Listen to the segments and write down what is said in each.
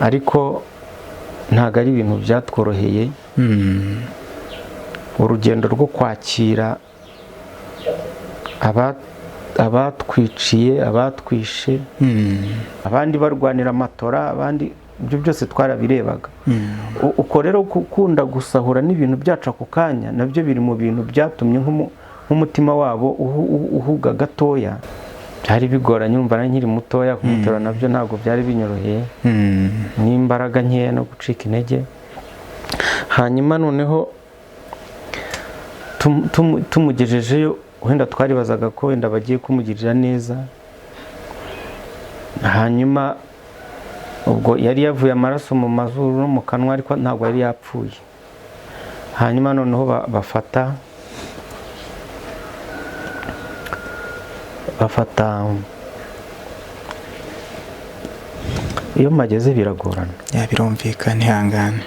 Ariko ntabwo ari ibintu byatworoheye. Urugendo rwo kwakira abatwiciye, abatwishe, abandi barwanira amatora, abandi, ibyo byose twarabirebaga. Uko rero gukunda gusahura n'ibintu byacu ako kanya, nabyo biri mu bintu byatumye nk'umutima wabo uhuga gatoya. Byari bigoranye, umva nari nkiri mutoya, kumutora nabyo ntabwo byari binyoroheye, n'imbaraga nkeya no gucika intege. Hanyuma noneho tumugejejeyo, wenda twaribazaga ko wenda bagiye kumugirira neza. Hanyuma ubwo yari yavuye amaraso mu mazuru no mu kanwa, ariko ntabwo yari yapfuye. Hanyuma noneho bafata, iyo mpageze biragorana. Ya, birumvikana, ihangane.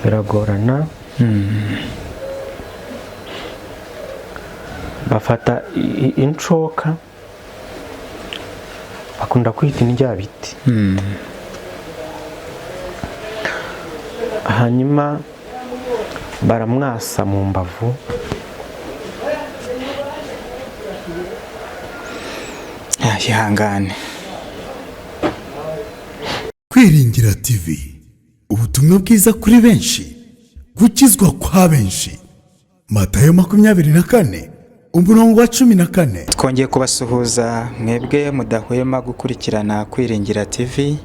Biragorana. Bafata inshoka bakunda kwita indyabiti, hanyuma baramwasa mu mbavu. Ah, ihangane. Kwiringira TV, ubutumwa bwiza kuri benshi, gukizwa kwa benshi. Matayo 24, umurongo wa 14. Twongeye kubasuhuza mwebwe mudahwema gukurikirana Kwiringira TV,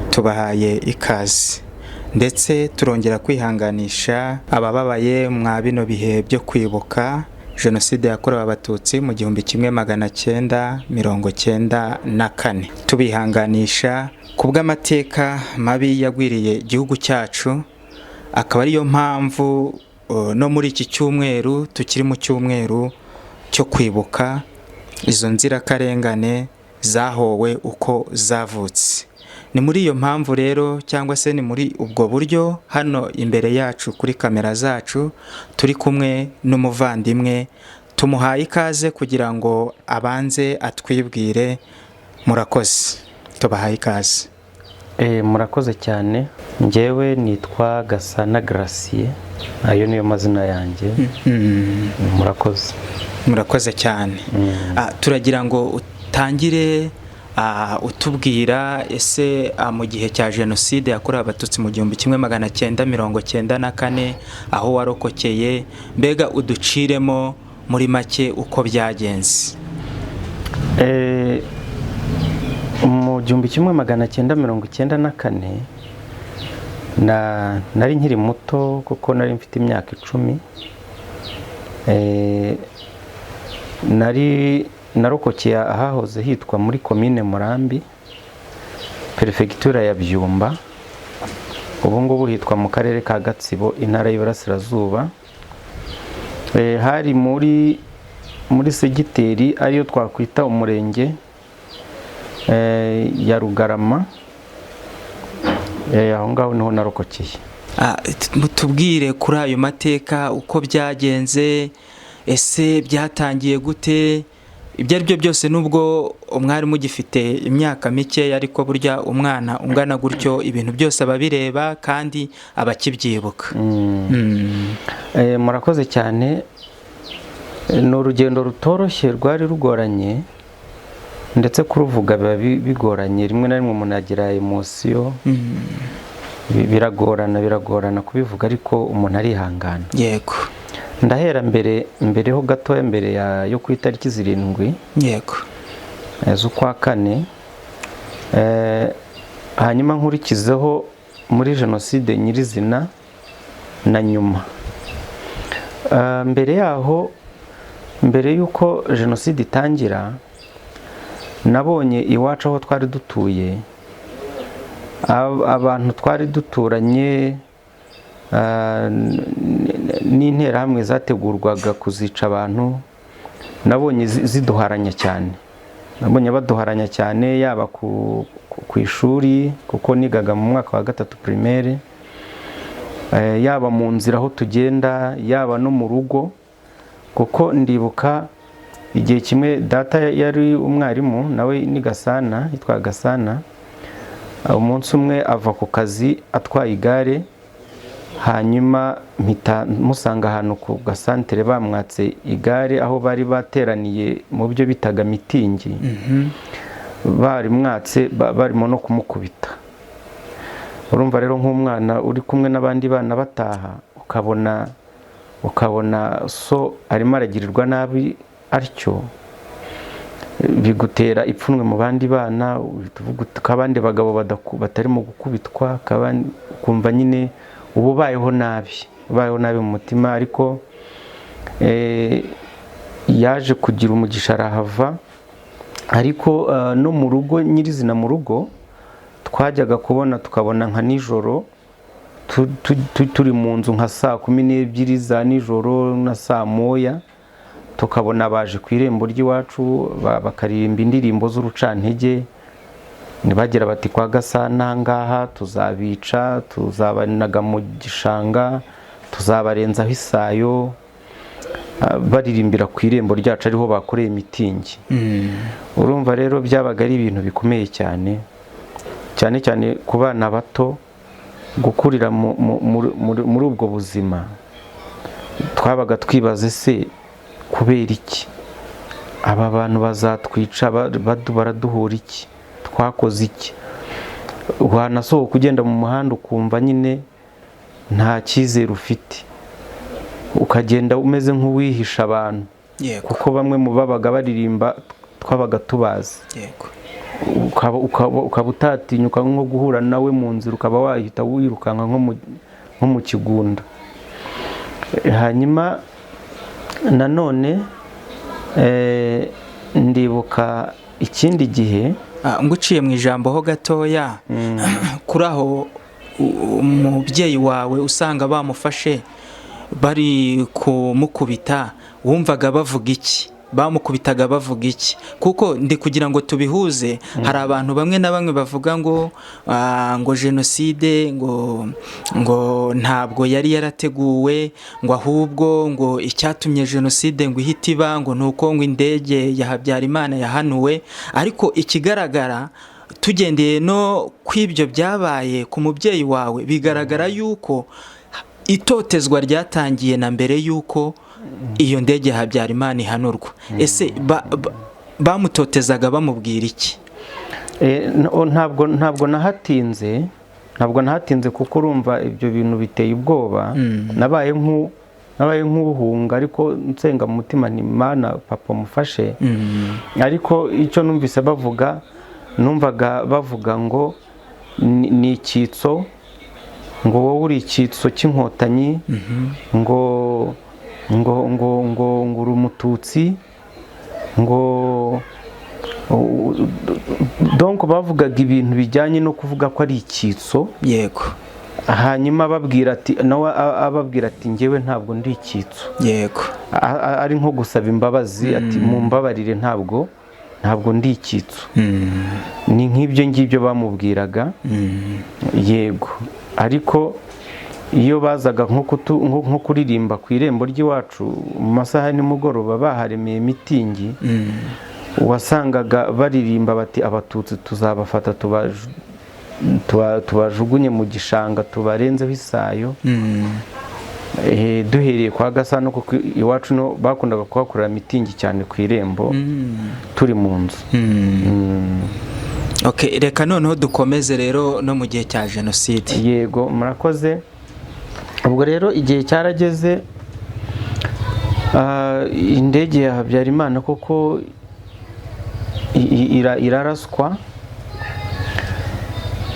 tubahaye ikaze, ndetse turongera kwihanganisha abababaye mwa bino bihe byo kwibuka Jenoside yakorewe Abatutsi mu 1994, tubihanganisha ku bw'amateka mabi yagwiriye igihugu cyacu. Akaba ariyo mpamvu no muri iki cyumweru tukiri mu cyumweru cyo kwibuka izo nzirakarengane zahowe uko zavutse. Ni muri iyo mpamvu rero, cyangwa se ni muri ubwo buryo, hano imbere yacu kuri kamera zacu turi kumwe n'umuvandimwe. Tumuhaye ikaze kugira ngo abanze atwibwire. Murakoze, tubahaye ikaze. Murakoze cyane. Njyewe nitwa Gasana Gratien, ayo niyo mazina yanjye. Murakoze. Murakoze cyane. Turagira ngo utangire utubwira ese mu gihe cya Jenoside yakorewe Abatutsi mu 1994, aho warokokeye, mbega uduciremo muri make uko byagenze. Mu 1994 nari nkiri muto, kuko nari mfite imyaka 10. Nari narokokeye ahahoze hitwa muri Komine Murambi, Perefegitura ya Byumba, ubu ngubu hitwa mu Karere ka Gatsibo, Intara y'Iburasirazuba. Hari muri segiteri ariyo twakwita umurenge ya Rugarama. Aho ngaho niho narokokeye. Mutubwire kuri ayo mateka uko byagenze. Ese byatangiye gute? Ibyo ari byo byose, nubwo umwari mugifite imyaka mikeya, ariko burya umwana ungana gutyo ibintu byose aba abireba kandi aba akibyibuka. Murakoze cyane. Ni urugendo rutoroshye, rwari rugoranye, ndetse kuruvuga biba bigoranye. Rimwe na rimwe umuntu agira émotion. Biragorana kubivuga, ariko umuntu arihangana. Ndahera mbere mbere ho gatoya, mbere yo ku itariki 7 z'ukwa kane, hanyuma nkurikizeho muri jenoside nyirizina na nyuma. Mbere yaho, mbere y'uko jenoside itangira, nabonye iwacu aho twari dutuye, abantu twari duturanye n'interahamwe zategurwaga kuzica abantu, nabonye ziduharanya cyane. Nabonye baduharanya cyane, yaba ku ishuri, kuko nigaga mu mwaka wa gatatu primaire, yaba mu nzira aho tugenda, yaba no mu rugo, kuko ndibuka igihe kimwe data yari umwarimu, nawe ni Gasana, yitwa Gasana. Umunsi umwe ava ku kazi atwaye igare, hanyuma mpita musanga ahantu ku gasantere bamwatse igare, aho bari bateraniye mu byo bitaga mitingi. Barimwatse, barimo no kumukubita. Urumva rero, nk'umwana uri kumwe n'abandi bana bataha, ukabona so arimo aragirirwa nabi atyo, bigutera ipfunwe mu bandi bana. Uhita uvuga uti ko abandi bagabo batarimo gukubitwa, ukumva nyine uba ubayeho nabi, ubayeho nabi mu mutima. Ariko yaje kugira umugisha arahava. Ariko no mu rugo nyirizina, mu rugo twajyaga kubona tukabona nka nijoro turi mu nzu nka 12:00 za nijoro na 1:00, tukabona baje ku irembo ry'iwacu, bakaririmba indirimbo z'urucantege. Bagira bati: "Kwa Gasana ngaha tuzabica, tuzabanaga mu gishanga, tuzabarenzaho isayo." Baririmbira ku irembo ryacu, ariho bakoreye mitingi. Urumva rero byabaga ari ibintu bikomeye cyane, cyane cyane ku bana bato gukurira muri ubwo buzima. Twabaga twibaza: ese kubera iki aba bantu bazatwica? Baraduhora iki? Twakoze iki? Wanasohoka ugenda mu muhanda, ukumva nyine nta cyizere ufite, ukagenda umeze nk'uwihisha abantu, kuko bamwe mu babaga baririmba twabaga tubazi. Ukaba utatinyuka nko guhura nawe mu nzira, ukaba wahita wirukanka nko mu kigunda. Hanyuma nanone ndibuka ikindi gihe. Nguciye mu ijambo ho gatoya, kuri aho umubyeyi wawe usanga bamufashe bari kumukubita, wumvaga bavuga iki? Bamukubitaga bavuga iki? Kuko ndi kugira ngo tubihuze. Hari abantu bamwe na bamwe bavuga ngo ngo jenoside ngo ntabwo yari yarateguwe, ngo ahubwo ngo icyatumye jenoside ngo ihite iba ngo ni uko ngo indege ya Habyarimana yahanuwe. Ariko ikigaragara, tugendeye no ku ibyo byabaye ku mubyeyi wawe, bigaragara yuko itotezwa ryatangiye na mbere y'uko iyo ndege ya Habyarimana ihanurwa. Ese bamutotezaga bamubwira iki? Ntabwo nahatinze, kuko urumva ibyo bintu biteye ubwoba. Nabaye nk'uhunga, ariko nsenga mu mutima ni Mana, papa mufashe. Ariko icyo numvise bavuga, numvaga bavuga ngo ni icyitso, ngo wowe uri icyitso cy'Inkotanyi, ngo uri Umututsi, ngo donc bavugaga ibintu bijyanye no kuvuga ko ari icyitso. Hanyuma ababwira ati, nawe ababwira ati: "Njyewe ntabwo ndi icyitso." Ari nko gusaba imbabazi, ati: "Mumbabarire, ntabwo ndi icyitso." Ni nk'ibyo ngibyo bamubwiraga. Yego, ariko iyo bazaga nko kuririmba ku irembo ry'iwacu mu masaha ya nimugoroba, baharemeye mitingi, wasangaga baririmba bati: "Abatutsi tuzabafata, tubajugunye mu gishanga, tubarenzeho isayo." Duhereye kwa Gasana, kuko iwacu no bakundaga kuhakorera mitingi cyane ku irembo turi mu nzu. Okay, reka noneho dukomeze rero no mu gihe cya jenoside. Yego, murakoze. Ubwo rero igihe cyarageze, indege ya Habyarimana koko iraraswa.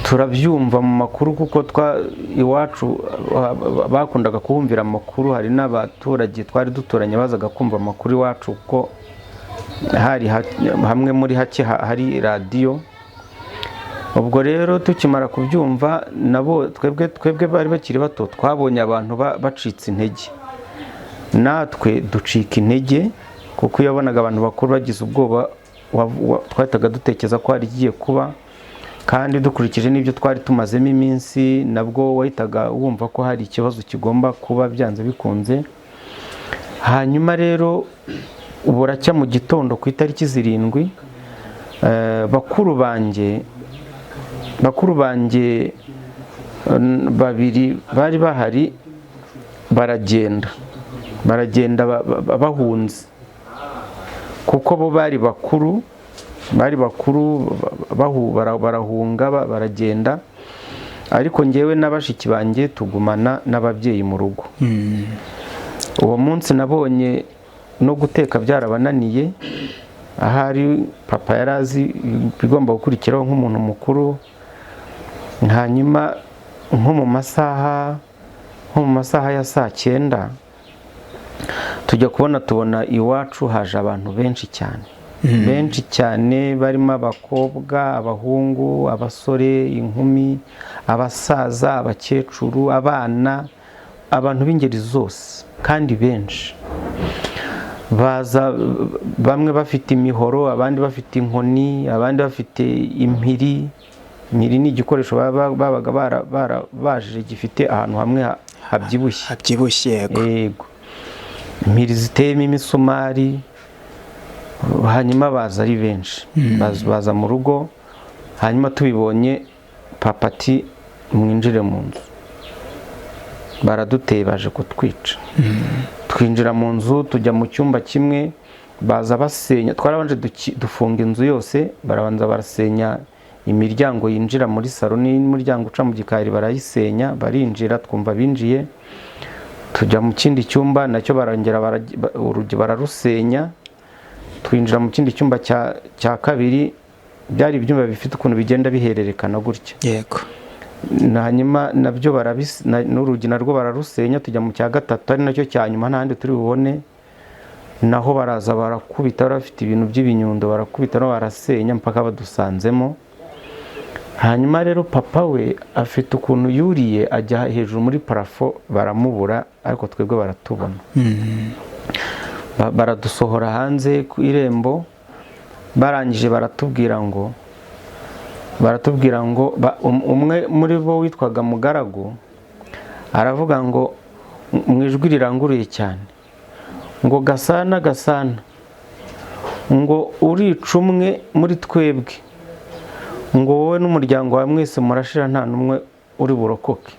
Turabyumva mu makuru, kuko twa iwacu bakundaga kuhumvira amakuru. Hari n'abaturage twari duturanye bazaga kumva amakuru iwacu, kuko hari hamwe muri hake hari radiyo. Ubwo rero tukimara kubyumva, nabo twebwe bari bakiri bato, twabonye abantu bacitse intege, natwe ducika intege, kuko iyo wabonaga abantu bakuru bagize ubwoba, twahitaga dutekereza ko hari igiye kuba. Kandi dukurikije n'ibyo twari tumazemo iminsi, nabwo wahitaga wumva ko hari ikibazo kigomba kuba byanze bikunze. Hanyuma rero buracya mu gitondo ku itariki 7, bakuru banjye Bakuru banjye babiri bari bahari baragenda baragenda bahunze, kuko bo bari bakuru, barahunga, baragenda. Ariko ngewe na bashiki banjye tugumana n'ababyeyi mu rugo. Uwo munsi nabonye no guteka byarabananiye. Ahari papa yari azi ibigomba gukurikiraho nk'umuntu mukuru. Hanyuma nko mu masaha ya saa 9, tujya kubona tubona iwacu haje abantu benshi cyane, benshi cyane, barimo abakobwa, abahungu, abasore, inkumi, abasaza, abakecuru, abana, abantu b'ingeri zose kandi benshi. Baza bamwe bafite imihoro, abandi bafite inkoni, abandi bafite impiri. Impiri ni igikoresho babaga barabajije gifite ahantu hamwe habyibushye. Habyibushye, yego. Yego, impiri ziteyemo imisumari. Hanyuma baza ari benshi, baza mu rugo. Hanyuma tubibonye, papa ati: "Mwinjire mu nzu, baraduteye, baje kutwica." Twinjira mu nzu, tujya mu cyumba kimwe, baza basenya. Twarabanje dufunga inzu yose, barabanza barasenya imiryango yinjira muri salo n'umuryango uca mu gikari, barayisenya, barinjira. Twumva binjiye, tujya mu kindi cyumba, nacyo barongera urugi bararusenya. Twinjira mu kindi cyumba cya kabiri. Byari ibyumba bifite ukuntu bigenda bihererekana gutya. Hanyuma nabyo n'urugi narwo bararusenya. Tujya mu cya gatatu, ari nacyo cya nyuma, n'ahandi turi bubone, naho baraza barakubita, bari bafite ibintu by'ibinyundo, barakubita no barasenya mpaka badusanzemo. Hanyuma rero papa we afite ukuntu yuriye ajya hejuru muri plafond, baramubura, ariko twebwe baratubona. Baradusohora hanze ku irembo. Barangije baratubwira ngo umwe muri bo witwaga Mugaragu aravuga ngo mu ijwi riranguruye cyane ngo: "Gasana, Gasana," ngo, "urica umwe muri twebwe," ngo, "wowe n'umuryango wawe mwese murashira, nta n'umwe uri burokoke."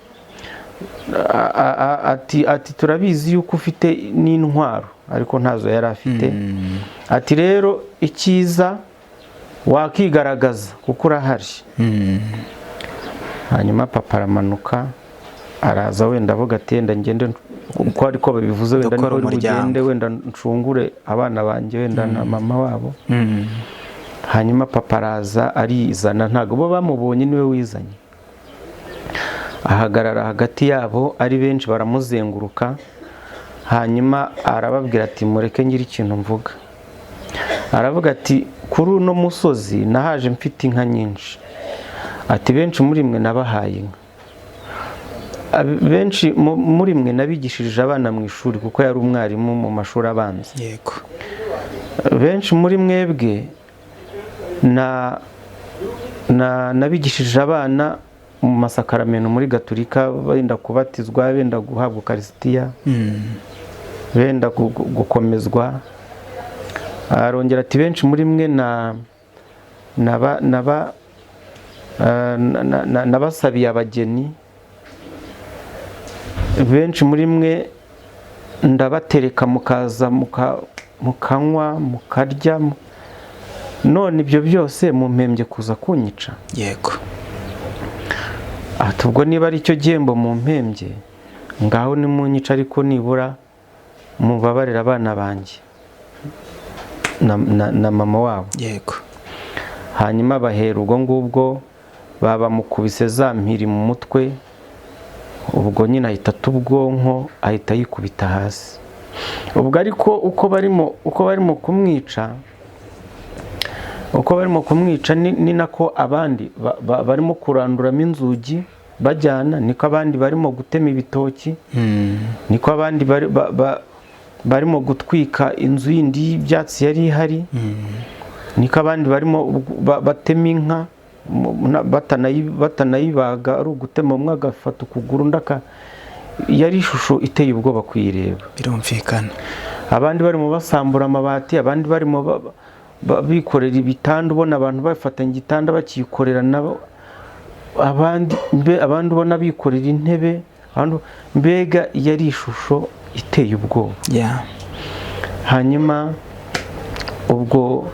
Ati: "Turabizi yuko ufite n'intwaro," ariko ntazo yari afite. Ati: "Rero icyiza wakigaragaza kuko urahari." Hanyuma papa aramanuka araza, wenda avuga ati: "Wenda ngende uko ariko babivuze, wenda Dukora niko uri umuryango. bugende, wenda ncungure abana banjye, wenda na mama wabo." Hanyuma papa araza arizana, ntabwo bo bamubonye, niwe wizanye, ahagarara hagati yabo ari benshi, baramuzenguruka. Hanyuma arababwira ati: "Mureke ngire ikintu mvuga." Aravuga ati: "Kuri uno musozi nahaje mfite inka nyinshi." Ati: "Benshi muri mwe nabahaye inka, benshi muri mwe nabigishirije abana mu ishuri," kuko yari umwarimu mu mashuri abanza. "Benshi muri mwebwe na na nabigishije abana mu masakaramento muri Gaturika, benda kubatizwa, benda guhabwa ukarisitiya, benda gukomezwa." Arongera ati: "Benshi muri mwe na naba naba eh, na- na- nabasabiye abageni, benshi muri mwe ndabatereka mukaza mukanywa, mukarya. None ibyo byose mumpembye kuza kunyica." Ati: "Ubwo niba ari cyo gihembo mumpembye, ngaho nimunyica, ariko nibura mubabarire abana banjye na mama wabo." Hanyuma bahera ubwo ngubwo babamukubise za mpiri mu mutwe. Ubwo nyine ahita ata ubwonko, ahita yikubita hasi ubwo. Ariko uko barimo kumwica ni nako abandi barimo kuranduramo inzugi bajyana, niko abandi barimo gutema ibitoki, niko abandi barimo gutwika inzu yindi y'ibyatsi yari ihari, niko abandi barimo batema inka batanayibaga, ari ugutema, umwe agafata ukuguru undi yari ishusho iteye ubwoba kuyireba. Abandi barimo basambura amabati, abandi barimo bikorera ibitanda, ubona abantu bafatanya igitanda bakikorera nabo. Abandi abandi ubona bikorera intebe, mbega yari ishusho iteye ubwoba. Hanyuma ubwo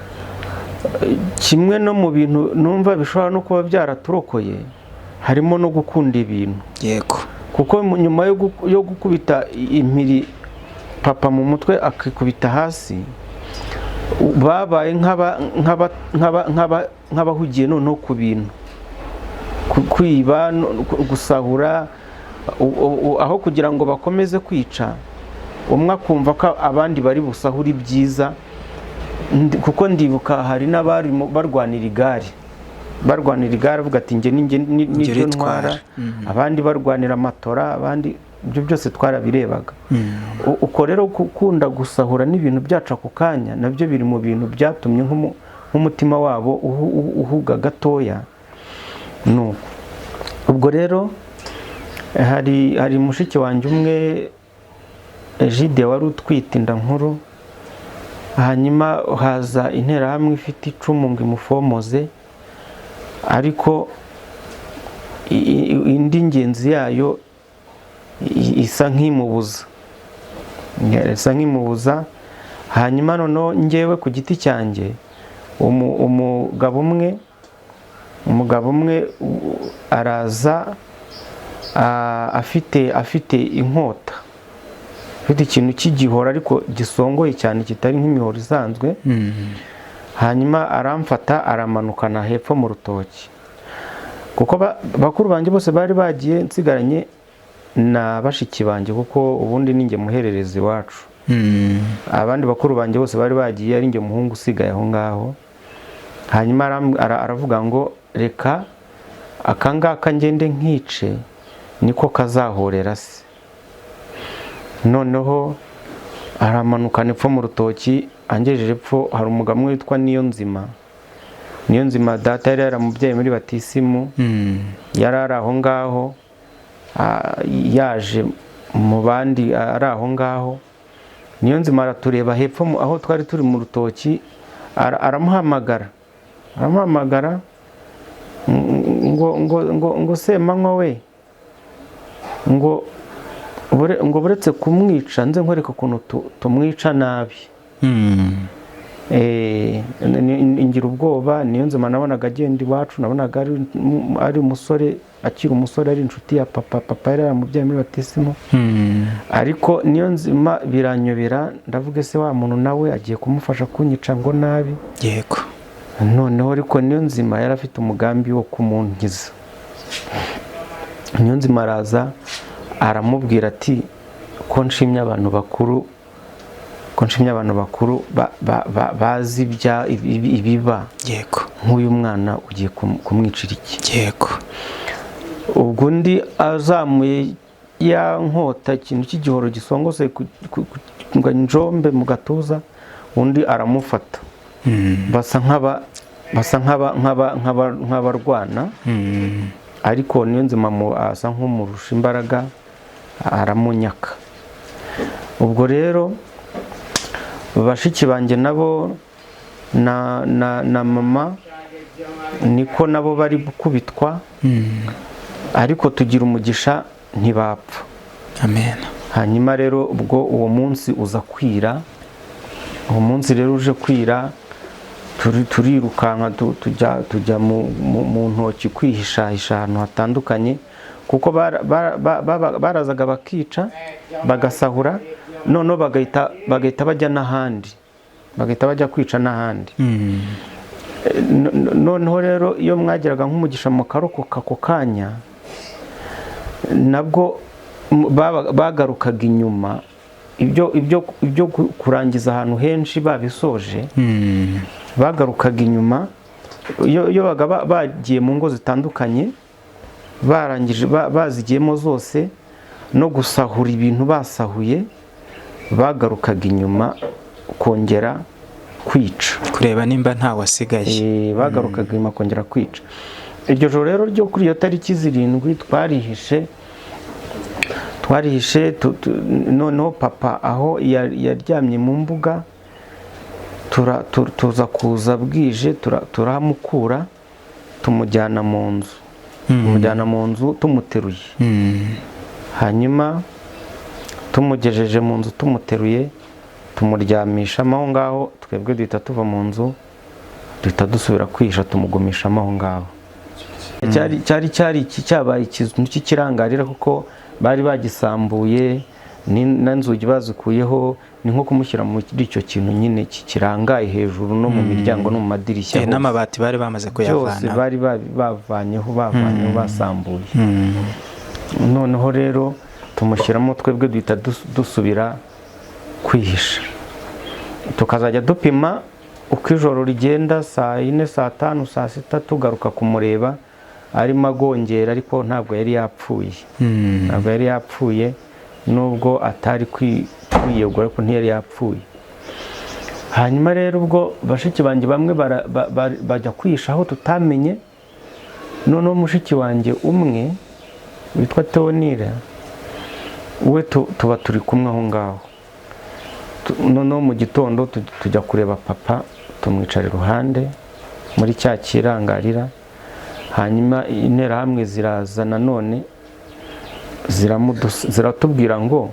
kimwe no mu bintu numva bishobora no kuba byaraturokoye harimo no gukunda ibintu. Kuko nyuma yo gukubita impiri papa mu mutwe akikubita hasi, babaye nk'abahugiye noneho ku bintu, kwiba, gusahura, aho kugira ngo bakomeze kwica, umwe akumva ko abandi bari busahure ibyiza. Kuko ndibuka hari n'abari barwanira igare, avuga ati njye nibyo ntwara, abandi barwanira amatora, abandi ibyo byose twarabirebaga. Uko rero gukunda gusahura n'ibintu byacu ako kanya nabyo biri mu bintu byatumye nk'umutima wabo uhuga gatoya. Nuko ubwo rero hari mushiki wanjye umwe Jide wari utwite inda nkuru, hanyuma haza interahamwe ifite icumu ngo imufomoze, ariko indi ngenzi yayo isa nk'imubuza. Hanyuma noneho njyewe ku giti cyanjye umugabo umwe araza afite inkota, afite ikintu cy'igihoro ariko gisongoye cyane kitari nk'imihoro isanzwe. Hanyuma aramfata aramanukana hepfo mu rutoki, kuko bakuru banjye bose bari bagiye, nsigaranye na bashiki banjye, kuko ubundi ninjye muhererezi iwacu. Abandi bakuru banjye bose bari bagiye, ari njye muhungu usigaye aho ngaho. Hanyuma aravuga ngo reka akangaka ngende nkice niko kazahorera se. Noneho aramanukana epfo mu rutoki, angejeje epfo hari umugabo umwe witwa Niyonzima. Niyonzima data yari yaramubyaye muri batisimu, yari ari aho ngaho, yaje mu bandi ari aho ngaho. Niyonzima aratureba hepfo aho twari turi mu rutoki, aramuhamagara ngo ngo ngo ngo Semanywa we, ngo buretse kumwica nze nkwereka ukuntu tumwica nabi. Ngira ubwoba. Niyonzima nabonaga agenda iwacu, nabonaga ari umusore, akiri umusore, ari inshuti ya papa, papa yari yaramubyaye muri batisimu. Ariko Niyonzima biranyobera, ndavuga ese wa muntu nawe agiye kumufasha kunyica ngo nabi. Yego. Noneho ariko Niyonzima yari afite umugambi wo kumunkiza. Niyonzima araza aramubwira ati ko nshimye abantu bakuru, bazi ibiba. Yego. Nk'uyu mwana ugiye kumwicira iki? Yego. Ubwo undi azamuye ya nkota, ikintu cy'igihoro gisongose ngo njombe mu gatuza, undi aramufata. Basa nk'abarwana, ariko Niyonzima asa nk'umurusha imbaraga, aramunyaka. Ubwo rero bashiki banjye nabo na mama niko nabo bari gukubitwa, ariko tugira umugisha ntibapfa. Amen. Hanyuma rero ubwo uwo munsi uza kwira, uwo munsi rero uje kwira, turirukanka tujya mu ntoki kwihishahisha ahantu hatandukanye, kuko barazaga bakica bagasahura, noneho bagahita bajya n'ahandi, bagahita bajya kwica n'ahandi. Noneho rero iyo mwageraga nk'umugisha mukarokoka ako kanya, nabwo bagarukaga inyuma, ibyo kurangiza ahantu henshi babisoje, bagarukaga inyuma. Iyo baga bagiye mu ngo zitandukanye, barangije bazigiyemo zose no gusahura ibintu basahuye, bagarukaga inyuma kongera kwica, kureba nimba nta wasigaye. Bagarukaga inyuma kongera kwica. Iryo joro rero ryo kuri iyo tariki 7 twarihishe, noneho papa aho yaryamye mu mbuga, tuza kuza bwije, turahamukura tumujyana mu nzu. Tumujyana mu nzu tumuteruye. Hanyuma tumugejeje mu nzu tumuteruye, tumuryamishamo aho ngaho, twebwe duhita tuva mu nzu, duhita dusubira kwihisha, tumugumishamo aho ngaho. Cyari cyabaye ikintu cy'ikirangarira, kuko bari bagisambuye n'inzugi bazikuyeho, ni nko kumushyira muri icyo kintu nyine kirangaye hejuru no mu miryango no mu madirishya. N'amabati bari bamaze kuyavana. Byose bari bavanyeho basambuye. Noneho rero tumushyiramo, twebwe duhita dusubira kwihisha, tukazajya dupima uko ijoro rigenda, saa 4, saa 5, saa 6, tugaruka kumureba arimo agongera, ariko ntabwo yari yapfuye. Ntabwo yari yapfuye nubwo atari kwiyegura, ariko ntiyari yapfuye. Hanyuma rero ubwo bashiki banjye bamwe bajya kwihisha aho tutamenye. Noneho mushiki wanjye umwe witwa Teonira, we tuba turi kumwe aho ngaho. Noneho mu gitondo tujya kureba papa, tumwicara iruhande muri cya kirangarira. Hanyuma interahamwe ziraza nanone ziratubwira ngo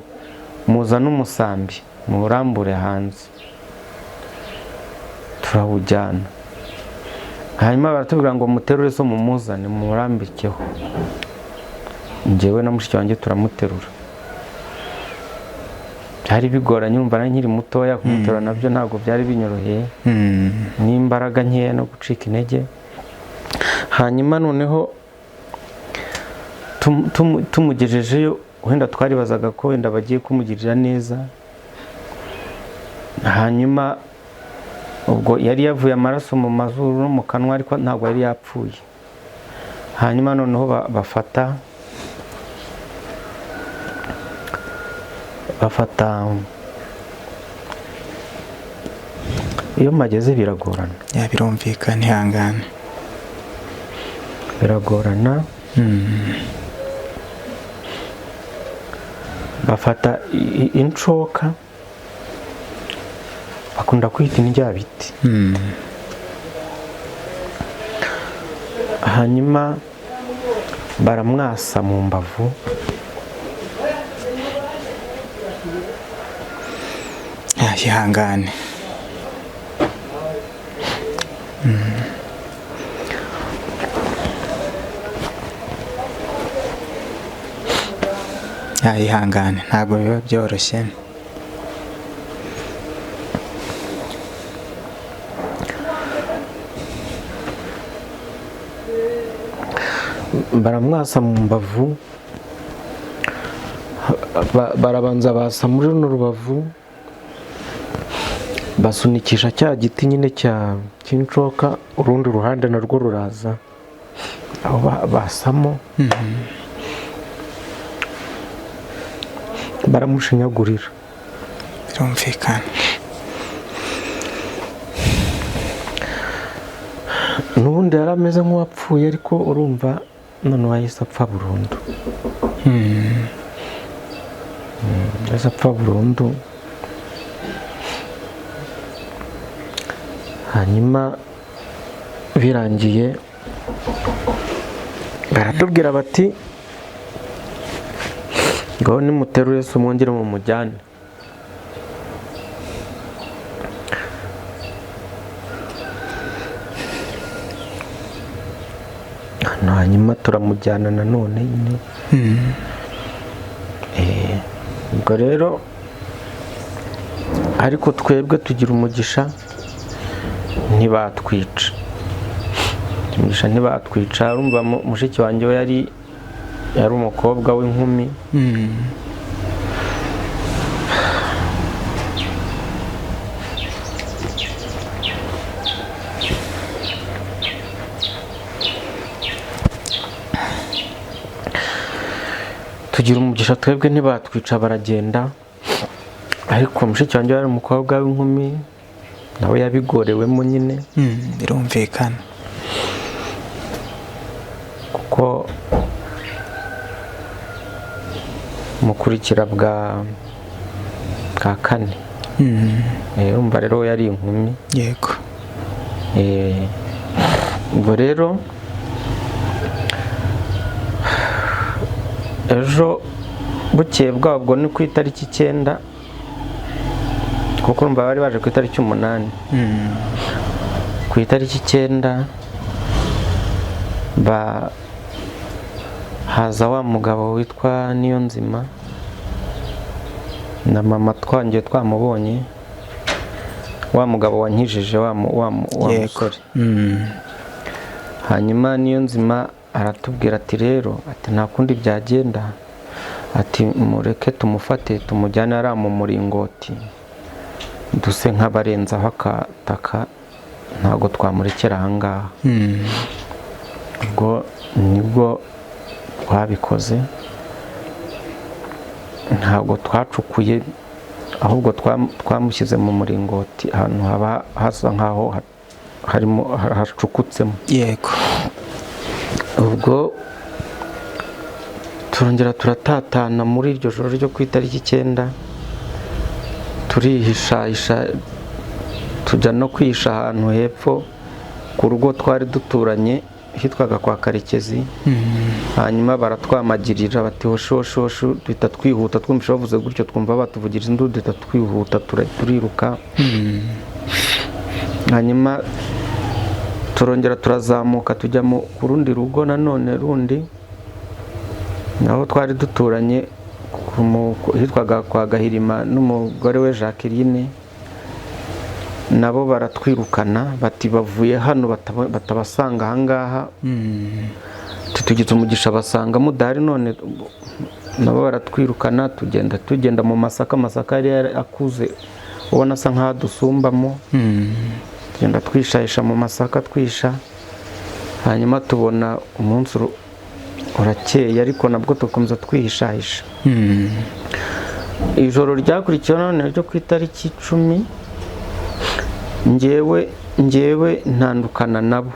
muzane umusambi muwurambure hanze, turawujyana. Hanyuma baratubwira ngo muterure so mumuzane murambikeho. Njyewe na mushiki wanjye turamuterura. Byari bigoranye, urumva nari nkiri mutoya, kumuterura nabyo ntabwo byari binyoroheye, n'imbaraga nkeya no gucika intege. Hanyuma noneho tumugejejeyo, wenda twaribazaga ko wenda bagiye kumugirira neza. Hanyuma ubwo yari yavuye amaraso mu mazuru no mu kanwa, ariko ntabwo yari yapfuye. Hanyuma noneho bafata iyo mageze biragorana. Birumvikana, ihangane. Biragorana. Bafata inshoka, bakunda kwita indyabiti. Hanyuma baramwasa mu mbavu. Ihangane. Ihangane, ntabwo biba byoroshye. Baramwasa mu mbavu, barabanza basa muri runo rubavu, basunikisha cya giti nyine cy'inshoka, urundi ruhande narwo ruraza aho basamo, baramushinyagurira. Birumvikana. N'ubundi yari ameze nk'uwapfuye, ariko urumva noneho yahise apfa burundu. Yahise apfa burundu. Hanyuma birangiye baratubwira bati ngo nimuterure so mwongere mumujyane. Hanyuma turamujyana nanone nyine. Ubwo rero ariko twebwe tugira umugisha ntibatwica. Umugisha ntibatwica. Urumva mushiki wanjye we yari umukobwa w'inkumi. Tugira umugisha twebwe ntibatwica, baragenda. Ariko mushiki wanjye yari umukobwa w'inkumi, nawe yabigorewemo nyine. Birumvikana. Kuko mukurikira bwa kane. Urumva rero yari inkumi. Yego. Ubwo rero Ejo bukeye bwabwo ni ku itariki 9, kuko urumva bari baje ku itariki 8. Ku itariki 9 ba haza wa mugabo witwa Niyonzima na mama, twangiye twamubonye, wa mugabo wankijije, wa musore. Hanyuma Niyonzima aratubwira ati rero, ati nta kundi byagenda, ati mureke tumufate tumujyane ari mu muringoti, duse nk'abarenzaho akataka, ntabwo twamurekera ahangaha. Ubwo nibwo twabikoze, ntabwo twacukuye, ahubwo twamushyize mu muringoti ahantu haba hasa nkaho harimo hacukutsemo. Yego. Ubwo turongera turatatana muri iryo joro ryo ku itariki 9, turihishahisha, tujya no kwihisha ahantu hepfo ku rugo twari duturanye hitwaga kwa Karekezi. Hanyuma baratwamagirira bati hoshi hoshi hoshi, duhita twihuta, twumvise bavuze gutyo twumva batuvugira induru, duhita twihuta turiruka. Hanyuma turongera turazamuka tujya ku rundi rugo nanone rundi naho twari duturanye hitwaga kwa Gahirima n'umugore we Jacqueline, nabo baratwirukana bati bavuye hano batabasanga ahangaha, tugize umugisha basanga mudahari, none nabo baratwirukana. Tugenda mu masaka, amasaka yari akuze ubona asa nkaho adusumbamo, tugenda twishahisha mu masaka twisha, hanyuma tubona umunsi urakeye, ariko nabwo tukomeza twihishahisha. Ijoro ryakurikiyeho none ryo ku itariki 10, ngewe ntandukana nabo.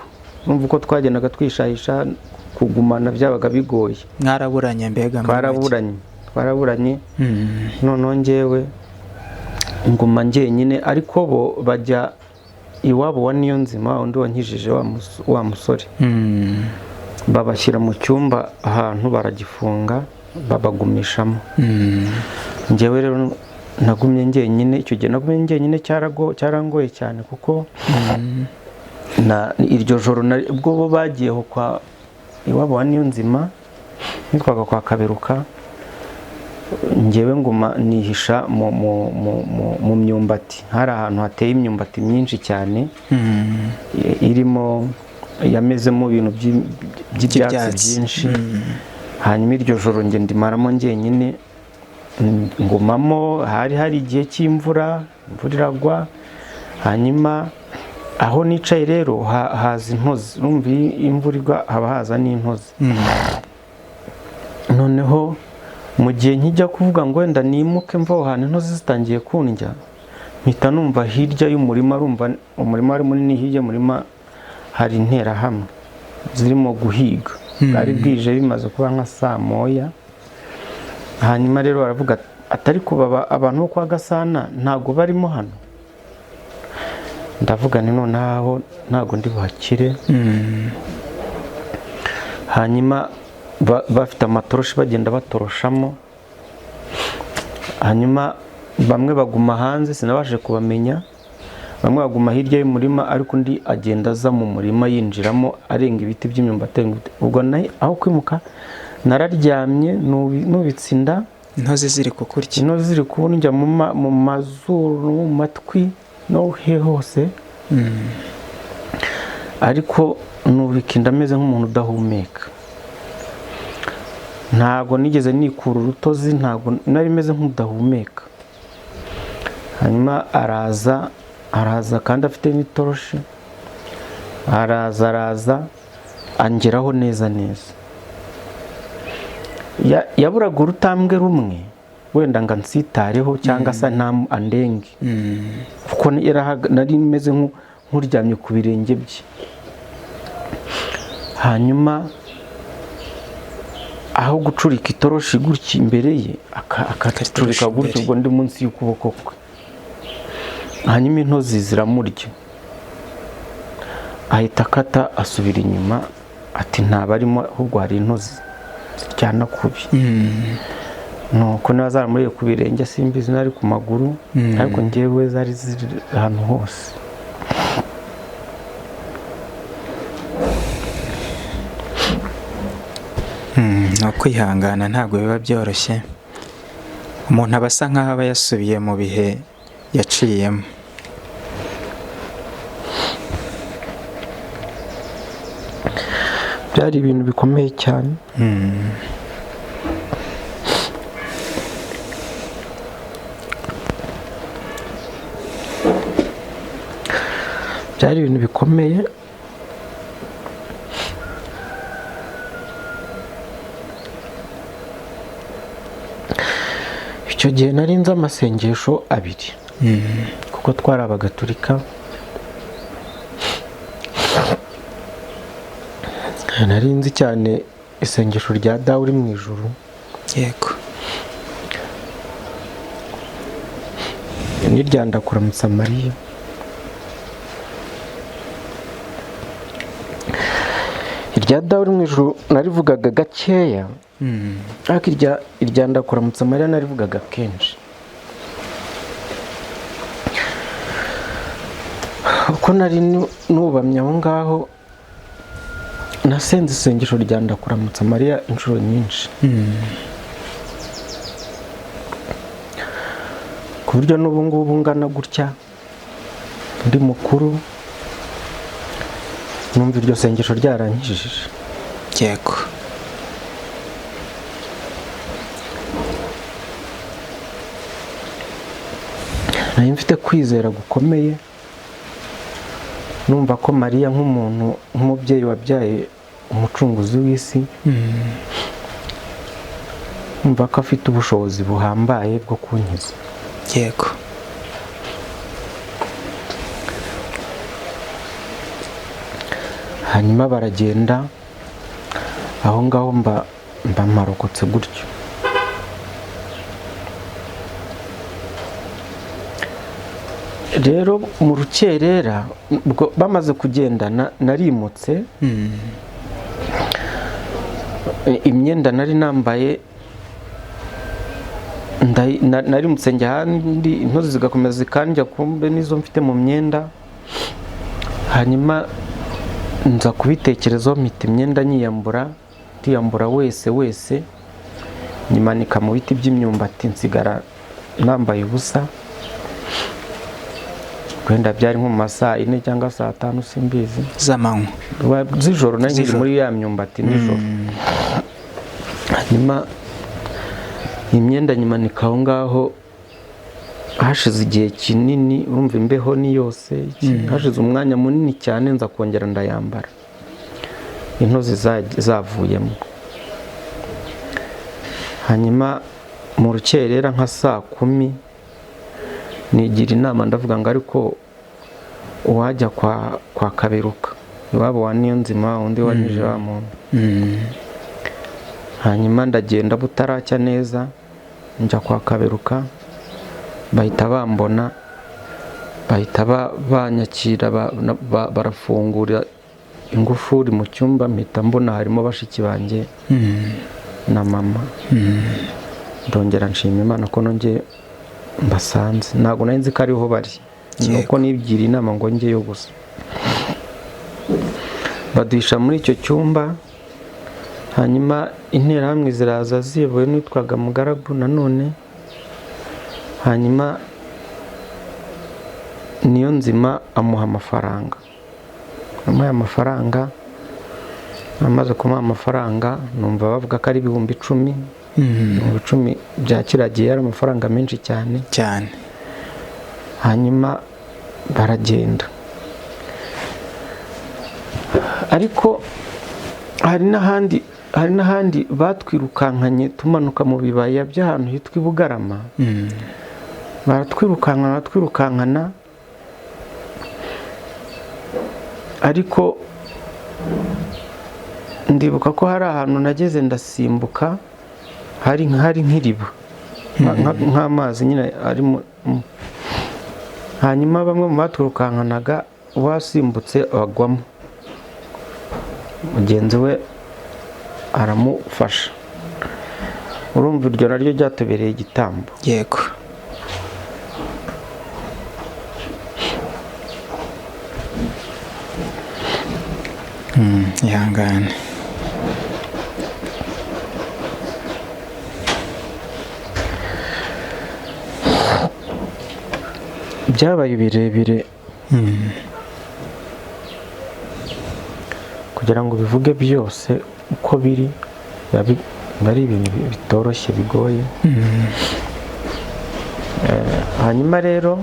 Numva uko twagendaga twishahisha, kugumana byabaga bigoye. Mwaraburanye mbega? Twaraburanye. Noneho ngewe nguma njyenyine, ariko bo bajya iwabo wa Niyonzima, undi wankijije wa musore. Babashyira mu cyumba ahantu baragifunga, babagumishamo. Ngewe rero nagumye njyenyine. Icyo gihe nagumye njyenyine cyarangoye cyane, kuko iryo joro ubwo bo bagiyeho kwa iwabo wa Niyonzima nitwaga kwa Kaberuka, ngewe nguma nihisha mu myumbati. Hari ahantu hateye imyumbati myinshi cyane, irimo yamezemo ibintu by'ibyatsi byinshi. Hanyuma iryo joro nge ndimaramo njyenyine, ngumamo. Hari igihe cy'imvura, imvura iragwa. Hanyuma aho nicaye rero haza intozi, urumva iyo imvura igwa haba haza n'intozi. Noneho mu gihe nkijya kuvuga ngo wenda nimuke mva aho hantu intozi zitangiye kundya, mpita numva hirya y'umurima, urumva umurima wari munini, hirya y'umurima hari interahamwe zirimo guhiga. Bwari bwije bimaze kuba nka saa 1. Hanyuma rero baravuga atari kuba abantu bo kwa Gasana ntago barimo hano. Ndavuga ni noneho ntago ndi buhakire. Hanyuma bafite amatoroshi bagenda batoroshamo. Hanyuma bamwe baguma hanze, sinabashije kubamenya, bamwe baguma hirya y'umurima, ariko undi agenda aza mu murima yinjiramo arenga ibiti by'imyumbati. Ubwo aho kwimuka nararyamye nubitse inda, intozi ziri kukurya, intozi ziri kundya mu mazuru, mu matwi no he hose. Ariko nubika inda ameze nk'umuntu udahumeka. Ntago nigeze nikura urutozi, ntago nari meze nk'udahumeka. Hanyuma araza kandi afite n'itoroshi, araza angeraho neza neza. Yaburaga urutambwe rumwe wenda ngo ansitareho cyangwa se andenge, kuko nari meze nk'uryamye ku birenge bye. Hanyuma aho gucurika itoroshi gutya imbere ye, akacurika gutya, ubwo ndi munsi y'ukuboko kwe. Hanyuma intozi ziramurya, ahita akata asubira inyuma, ati ntabarimo ahubwo hari intozi. Ziryana kubi. Nuko niba zaramuriye ku birenge simbizi, nari ku maguru, ariko njyewe zari ziri ahantu hose. Ni ukwihangana, ntabwo biba byoroshye, umuntu aba asa nk'aho aba yasubiye mu bihe yaciyemo. Byari ibintu bikomeye cyane. Byari ibintu bikomeye. Icyo gihe nari nzi amasengesho abiri, kuko twari Abagatulika. Nari nzi cyane isengesho rya Dawe uri mu ijuru. Yego. N'irya Ndakuramutsa Mariya. Irya Dawe uri mu ijuru narivugaga gakeya, ariko irya Ndakuramutsa Mariya narivugaga kenshi. Uko nari nubamye aho ngaho, nasenze isengesho rya Ndakuramutsa Mariya inshuro nyinshi, ku buryo n'ubu ngubu ngana gutya ndi mukuru, numva iryo sengesho ryarankijije. Yego. Nari mfite kwizera gukomeye, numva ko Mariya nk'umuntu, nk'umubyeyi wabyaye umucunguzi w'isi, numva ko afite ubushobozi buhambaye bwo kunkiza. Yego. Hanyuma baragenda, aho ngaho mba mparokotse gutyo. Rero mu rukerera ubwo bamaze kugendana, narimutse. Imyenda nari nambaye narimutse njya ahandi, intozi zigakomeza zikandya, kumbe n'izo mfite mu myenda. Hanyuma nza kubitekerezaho, mpita imyenda nyiyambura, ndiyambura wese wese, nyimanika mu biti by'imyumbati, nsigara nambaye ubusa. Wenda byari nko mu ma saa 4 cyangwa saa 5, simbizi. Z'amanywa. Z'ijoro, nari nkiri muri ya myumbati nijoro. Hanyuma imyenda nyimanika aho ngaho, hashize igihe kinini, urumva imbeho ni yose, hashize umwanya munini cyane, nza kongera ndayambara, intozi zavuyemo. Hanyuma mu rukerera nka saa 10 nigira inama, ndavuga ngo ariko uwajya kwa Kaberuka, iwabo wa Niyonzima, undi wanyije wa muntu. Hanyuma ndagenda butaracya neza, njya kwa Kaberuka, bahita bambona, bahita banyakira, barafungura ingufuri mu cyumba, mpita mbona harimo bashiki banjye na mama. Ndongera nshima Imana ko nongeye mbasanze, ntabwo nari nzi ko ariho bari, nuko nibwira inama ngo njyeyo gusa. Baduhisha muri icyo cyumba. Hanyuma interahamwe ziraza ziyobowe n'uwitwaga Mugaragu nanone. Hanyuma Niyonzima amuha amafaranga, amuha amafaranga, amaze kumuha amafaranga numva bavuga ko ari 10,000. 10,000 bya kiriya yari amafaranga menshi cyane cyane. Hanyuma baragenda. Ariko hari n'ahandi batwirukankanye tumanuka mu bibaya by'ahantu hitwa i Bugarama. Baratwirukankana, ariko ndibuka ko hari ahantu nageze ndasimbuka, hari nk'iriba, nk'amazi nyine arimo. Hanyuma bamwe mu batwirukankanaga wasimbutse bagwamo, mugenzi we aramufasha. Urumva iryo naryo ryatubereye igitambo. Yego. Ihangane. Byabaye birebire kugira ngo bivuge byose uko biri, ari ibintu bitoroshye bigoye. Hanyuma rero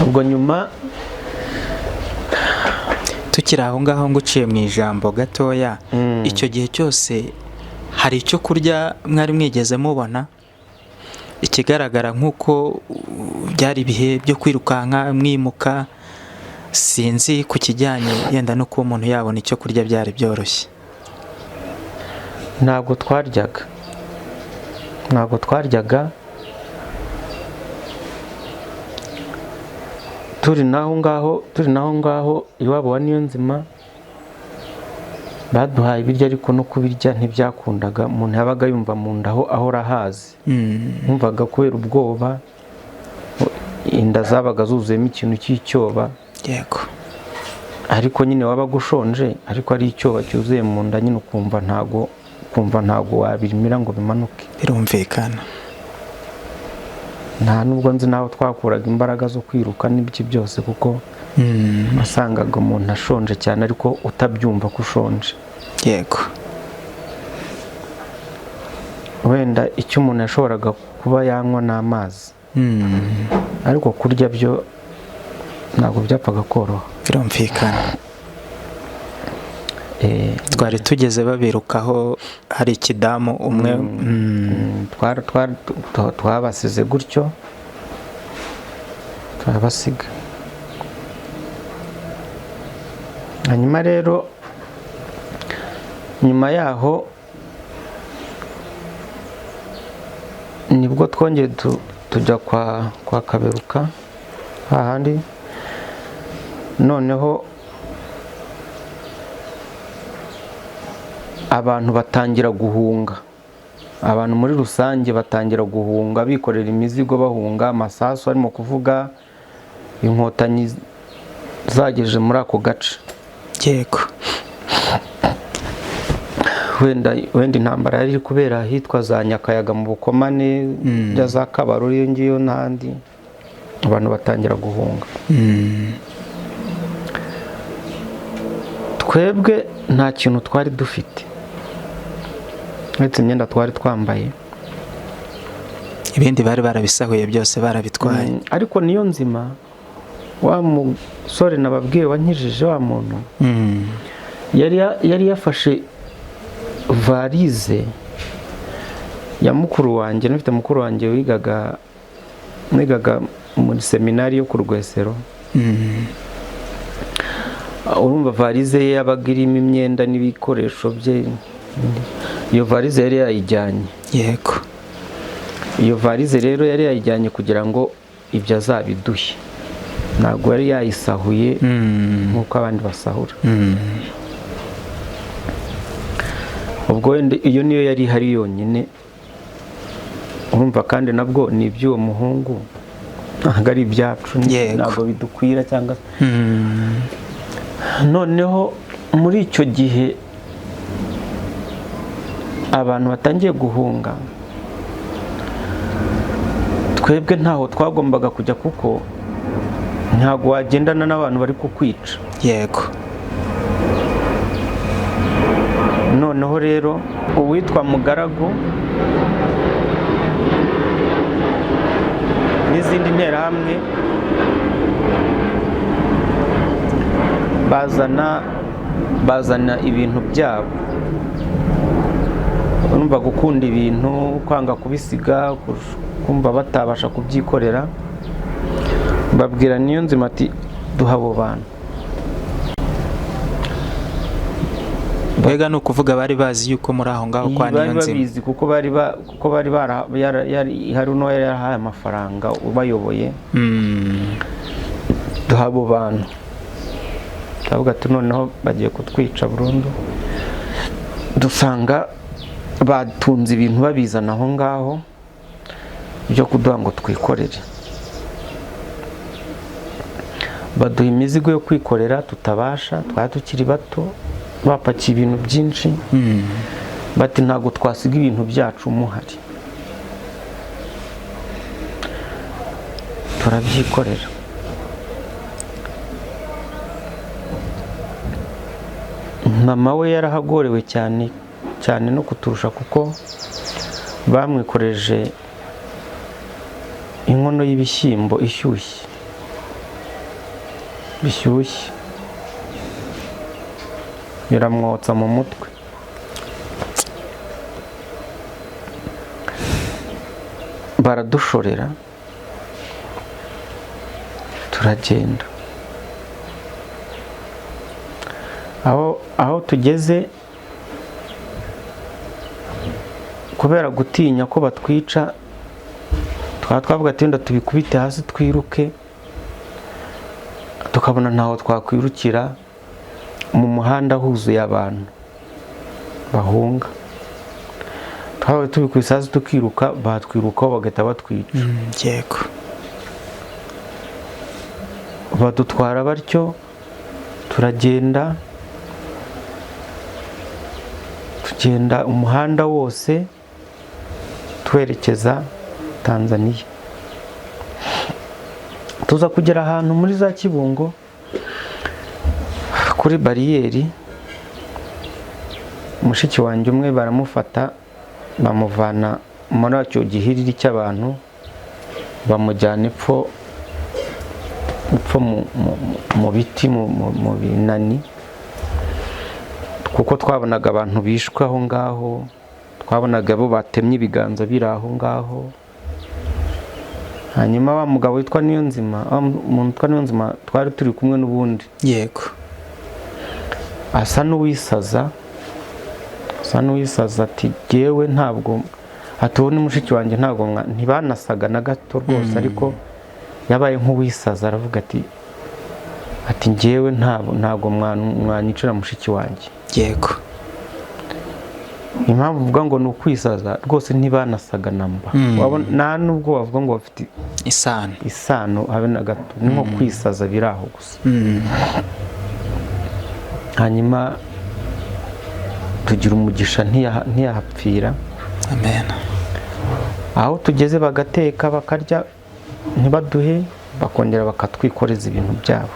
ubwo nyuma tukiri aho ngaho nguciye mu ijambo gatoya, icyo gihe cyose hari icyo kurya mwari mwigeze mubona? Ikigaragara nk'uko byari ibihe byo kwirukanka mwimuka, sinzi ku kijyanye yenda no kuba umuntu yabona icyo kurya byari byoroshye. Ntabwo twaryaga, ntabwo twaryaga, turi naho ngaho iwabo wa Niyonzima baduhaye ibiryo, ariko no kubirya ntibyakundaga. Umuntu yabaga yumva mu nda aho ahora ahazi, yumvaga kubera ubwoba inda zabaga zuzuyemo ikintu cy'icyoba. Yego. Ariko nyine wabaga ushonje, ariko ari icyoba cyuzuye mu nda nyine, ukumva ntago wabimira ngo bimanuke. Birumvikana. Nta nubwo nzi naho twakuraga imbaraga zo kwiruka n'ibiki byose, kuko wasangaga umuntu ashonje cyane ariko utabyumva ko ushonje. Yego. Wenda icyo umuntu yashoboraga kuba yanywa ni amazi, ariko kurya byo ntabwo byapfaga koroha. Birumvikana. Twari tugeze babirukaho hari ikidamu umwe. Twabasize gutyo, turabasiga. Hanyuma rero nyuma yaho nibwo twongeye tujya kwa Kaberuka hahandi. Noneho abantu batangira guhunga, abantu muri rusange batangira guhunga bikorera imizigo bahunga amasasu arimo kuvuga, inkotanyi zageje muri ako gace. Yego. Wenda intambara yari iri kubera ahitwa za Nyakayaga mu Bukomane, bya za Kabarore iyo ngiyo n'ahandi, abantu batangira guhunga. Twebwe nta kintu twari dufite uretse imyenda twari twambaye, ibindi bari barabisahuye byose barabitwaye. Ariko Niyonzima wa musore nababwiye wankijije wa muntu, yari yafashe varize ya mukuru wanjye. Nafite mukuru wanjye wigaga muri seminari yo ku Rwesero. Urumva varize ye yabaga irimo imyenda n'ibikoresho bye, iyo varize yari yayijyanye. Yego. Iyo varize rero yari yayijyanye kugira ngo ibyo azabiduhe, ntabwo yari yayisahuye nk'uko abandi basahura. Ubwo iyo niyo yari ihari yonyine. Urumva kandi nabwo ni iby'uwo muhungu, ntabwo ari ibyacu, ntabwo bidukwira cyangwa. Noneho muri icyo gihe abantu batangiye guhunga, twebwe ntaho twagombaga kujya kuko ntabwo wagendana n'abantu bari kukwica. Yego. Noneho rero uwitwa Mugaragu n'izindi nterahamwe bazana ibintu byabo. Urumva gukunda ibintu, kwanga kubisiga, kumva batabasha kubyikorera, babwira Niyonzima ati duha abo bantu. Mbega ni ukuvuga bari bazi yuko muri aho ngaho kwa Niyonzima? Bari babizi kuko bari hari uno yari yarahaye amafaranga ubayoboye. Duha abo bantu, turavuga ati noneho bagiye kutwica burundu. Dusanga Batunze ibintu babizana aho ngaho byo kuduha ngo twikorere, baduha imizigo yo kwikorera tutabasha, twari tukiri bato, bapakiye ibintu byinshi. Bati ntabwo twasiga ibintu byacu muhari, turabyikorera. Mama we yarahagorewe cyane cyane no kuturusha, kuko bamwikoreje inkono y'ibishyimbo ishyushye bishyushye, biramwotsa mu mutwe. Baradushorera turagenda. Aho tugeze, kubera gutinya ko batwica, twavuga ati wenda tubikubite hasi twiruke, tukabona ntaho twakwirukira, mu muhanda huzuye abantu bahunga. Twabaye tubikubise hasi tukiruka, batwirukaho bagahita batwica. Yego. Badutwara batyo, turagenda, tugenda umuhanda wose twerekeza Tanzania. Tuza kugera ahantu muri za Kibungo kuri bariyeri, mushiki wanjye umwe baramufata bamuvana muri icyo gihiriri cy'abantu, bamujyana epfo mu biti mu binani, kuko twabonaga abantu bishwe aho ngaho, twabonaga abo batemye ibiganza biri aho ngaho. Hanyuma wa mugabo witwa Niyonzima, wa muntu witwa Niyonzima twari turi kumwe n'ubundi, yego, asa n'uwisaza ati jyewe ntabwo atubona mushiki wanjye, ntabwo ntibanasaga na gato rwose, ariko yabaye nk'uwisaza, aravuga ati njyewe ntabwo mwanyicira mushiki wanjye. Yego. Impamvu uvuga ngo ni ukwisaza rwose, ntibanasaga namba, nta nubwo bavuga ngo bafite isano habe na gato, ni nko kwisaza biri aho gusa. Hanyuma tugira umugisha ntiyahapfira. Amen. Aho tugeze bagateka bakarya ntibaduhe, bakongera bakatwikoreza ibintu byabo.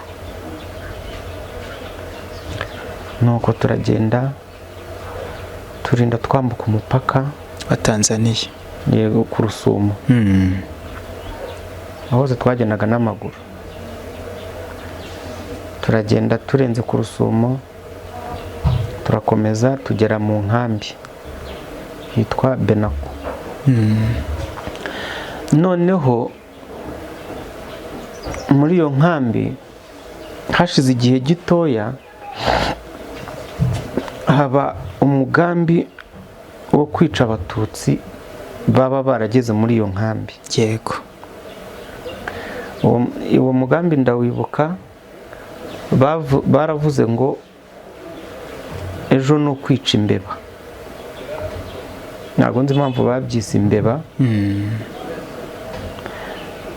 Nuko turagenda turinda twambuka umupaka wa Tanzania, yego, ku Rusumo. Aho twagendaga n'amaguru, turagenda turenze ku Rusumo, turakomeza tugera mu nkambi yitwa Benako. Noneho muri iyo nkambi hashize igihe gitoya haba umugambi wo kwica abatutsi baba barageze muri iyo nkambi. Yego. Uwo mugambi ndawibuka, baravuze ngo ejo no kwica imbeba. Ntabwo nzi impamvu babyise imbeba,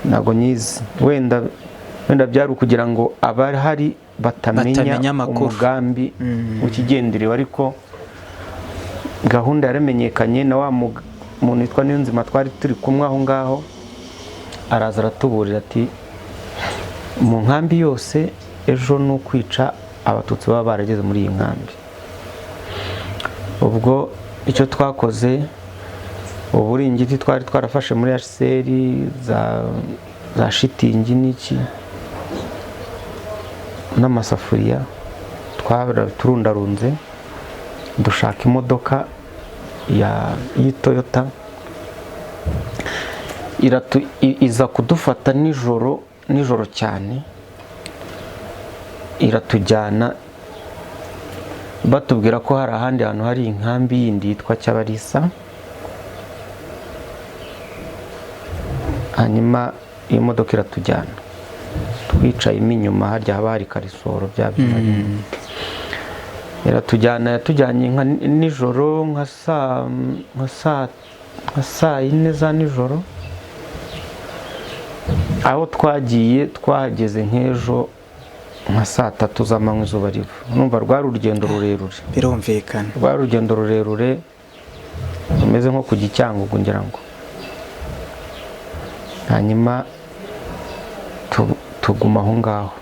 ntabwo nyizi, wenda byari ukugira ngo abahari batamenya umugambi ukigenderewe, ariko gahunda yaramenyekanye na wa muntu witwa Niyonzima twari turi kumwe aho ngaho, araza aratuburira ati mu nkambi yose ejo no kwica abatutsi baba barageze muri iyi nkambi. Ubwo icyo twakoze, uburingiti twari twarafashe muri HCR za shitingi n'iki n'amasafuriya, turundarunze dushaka imodoka ya Toyota, iza kudufata nijoro cyane, iratujyana batubwira ko hari ahandi hantu hari inkambi yindi yitwa Cyabarisa. Hanyuma iyo modoka iratujyana, twicayemo inyuma harya haba hari karisoro bya byuma. Iratujyana, yatujyanye nka nijoro, nka saa 4 za nijoro. Aho twagiye twahageze nk'ejo nka saa 3 z'amanywa izuba riva. Numva rwari urugendo rurerure. Birumvikana. Rwari urugendo rurerure rumeze nko kujya i Cyangugu ngira ngo. Hanyuma tuguma aho ngaho.